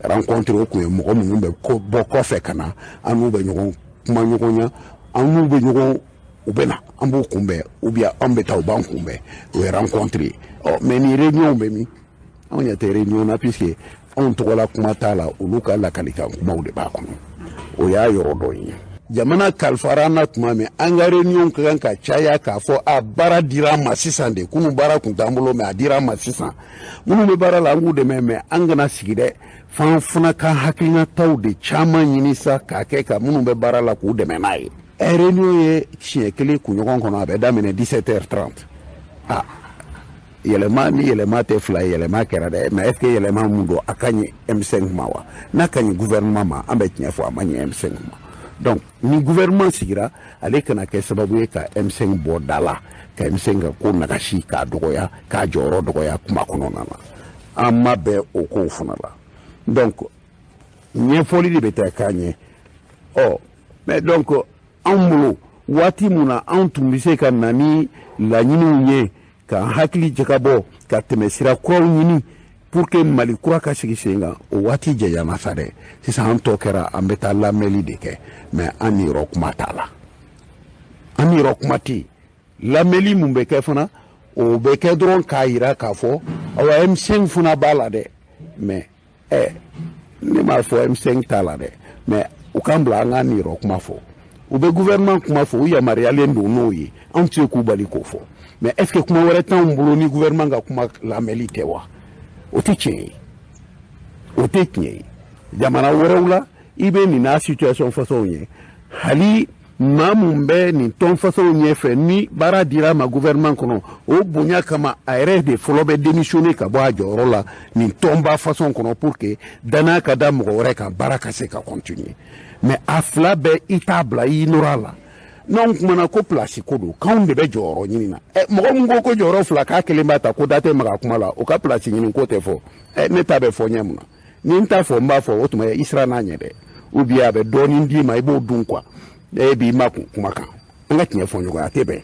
Rencontre, o tun ye mɔgɔ minnu bɛ bɔ kɔfɛ ka na, an n'u bɛ ɲɔgɔn kuma ɲɔgɔn ɲɛ, an n'u bɛ ɲɔgɔn, u bɛ na, an b'u kunbɛn, ou bien an bɛ taa, u b'an kunbɛn, o ye rencontre ye. Ɔ mais ni réunion bɛ min? Anw ɲɛ tɛ réunion na, puisque anw tɔgɔla kuma t'a la, olu ka lakalikan kumaw de b'a kɔnɔ. O y'a yɔrɔ dɔ ye. Jamana kalifara an na tuma min, an ka réunion ka kan ka caya k'a fɔ a baara dira an ma sisan de. Kunun baara tun t'an bolo, mais a dira an ma sisan. Minnu bɛ baara la, an k'u dɛmɛ, mais an kana sigi dɛ, f'an fana ka hakilinataw de caman ɲini sa k'a kɛ ka minnu bɛ baara la k'u dɛmɛ n'a ye. Réunion ye siɲɛ kelen kunɲɔgɔn kɔnɔ, a bɛ daminɛ 17h30. A yɛlɛma ni yɛlɛma tɛ fila ye, yɛlɛma kɛra dɛ, mais est ce que yɛlɛma mun don, a ka ɲi M5 ma wa? N'a ka ɲi gouvernement ma, an bɛ tiɲɛ fɔ, a ma ɲi M5 ma. Donc ni gouvernement sigira, ale kana kɛ sababu ye ka M5 bɔ da la, ka M5 ka ko nagasi, k'a dɔgɔya, k'a jɔyɔrɔ dɔgɔya kuma kɔnɔna na. An ma bɛn o kow fana la. Donc ɲɛfɔli de bɛ taa k'an ye. Ɔ mais donc anw bolo, waati mun na anw tun bɛ se ka na ni laɲiniw ye, k'an hakili jagabɔ, ka tɛmɛ sira kuraw ɲini pour que Mali kura ka sigi sen kan, o waati janyana sa dɛ. Sisan an tɔ kɛra an bɛ taa lamɛnli de kɛ, mais an niyɔrɔ kuma t'a la, an niyɔrɔ kuma tɛ yen. Lamɛnli mun bɛ kɛ fana, o bɛ kɛ dɔrɔn k'a yira k'a fɔ awa M5 fana b'a la dɛ. Mais ne m'a fɔ M5 t'a la dɛ, mais u k'an bila an k'an niyɔrɔ kuma fɔ. U bɛ gouvernement kuma fɔ, u yamaruyalen don n'o ye, anw tɛ se k'u bali k'o fɔ. Mais est ce que kuma wɛrɛ t'anw bolo ni gouvernement ka kuma lamɛnli tɛ wa? O tɛ tiɲɛ ye, o tɛ tiɲɛ ye. Jamana wɛrɛw la, i bɛ nin n'a situation façon ye. Hali maa mun bɛ nin tɔn façon ɲɛfɛ, ni baara dira a ma gouvernement kɔnɔ, o bonya kama, a yɛrɛ de fɔlɔ bɛ démissionner ka bɔ a jɔyɔrɔ la nin tɔnba façon kɔnɔ, pour que danaya ka da mɔgɔ wɛrɛ kan, baara ka se ka continuer. Mais a fila bɛɛ, i t'a bila, i nɔrɔ a la. N'anw kumana ko place ko don, k'anw de bɛ jɔyɔrɔ ɲini na. Ɛ, mɔgɔ min ko ko jɔyɔrɔ fila, k'a kelen b'a ta, ko da tɛ maga kuma la, o ka place ɲini ko tɛ fɔ. Ɛ, ne ta bɛ fɔ ɲɛ mun na? Ni n t'a fɔ, n b'a fɔ o tuma i siran n'a ɲɛ dɛ, ou bien a bɛ dɔɔnin d'i ma, i b'o dun quoi. E b'i makun kuma kan. An ka tiɲɛ fɔ ɲɔgɔn ye, a tɛ bɛn.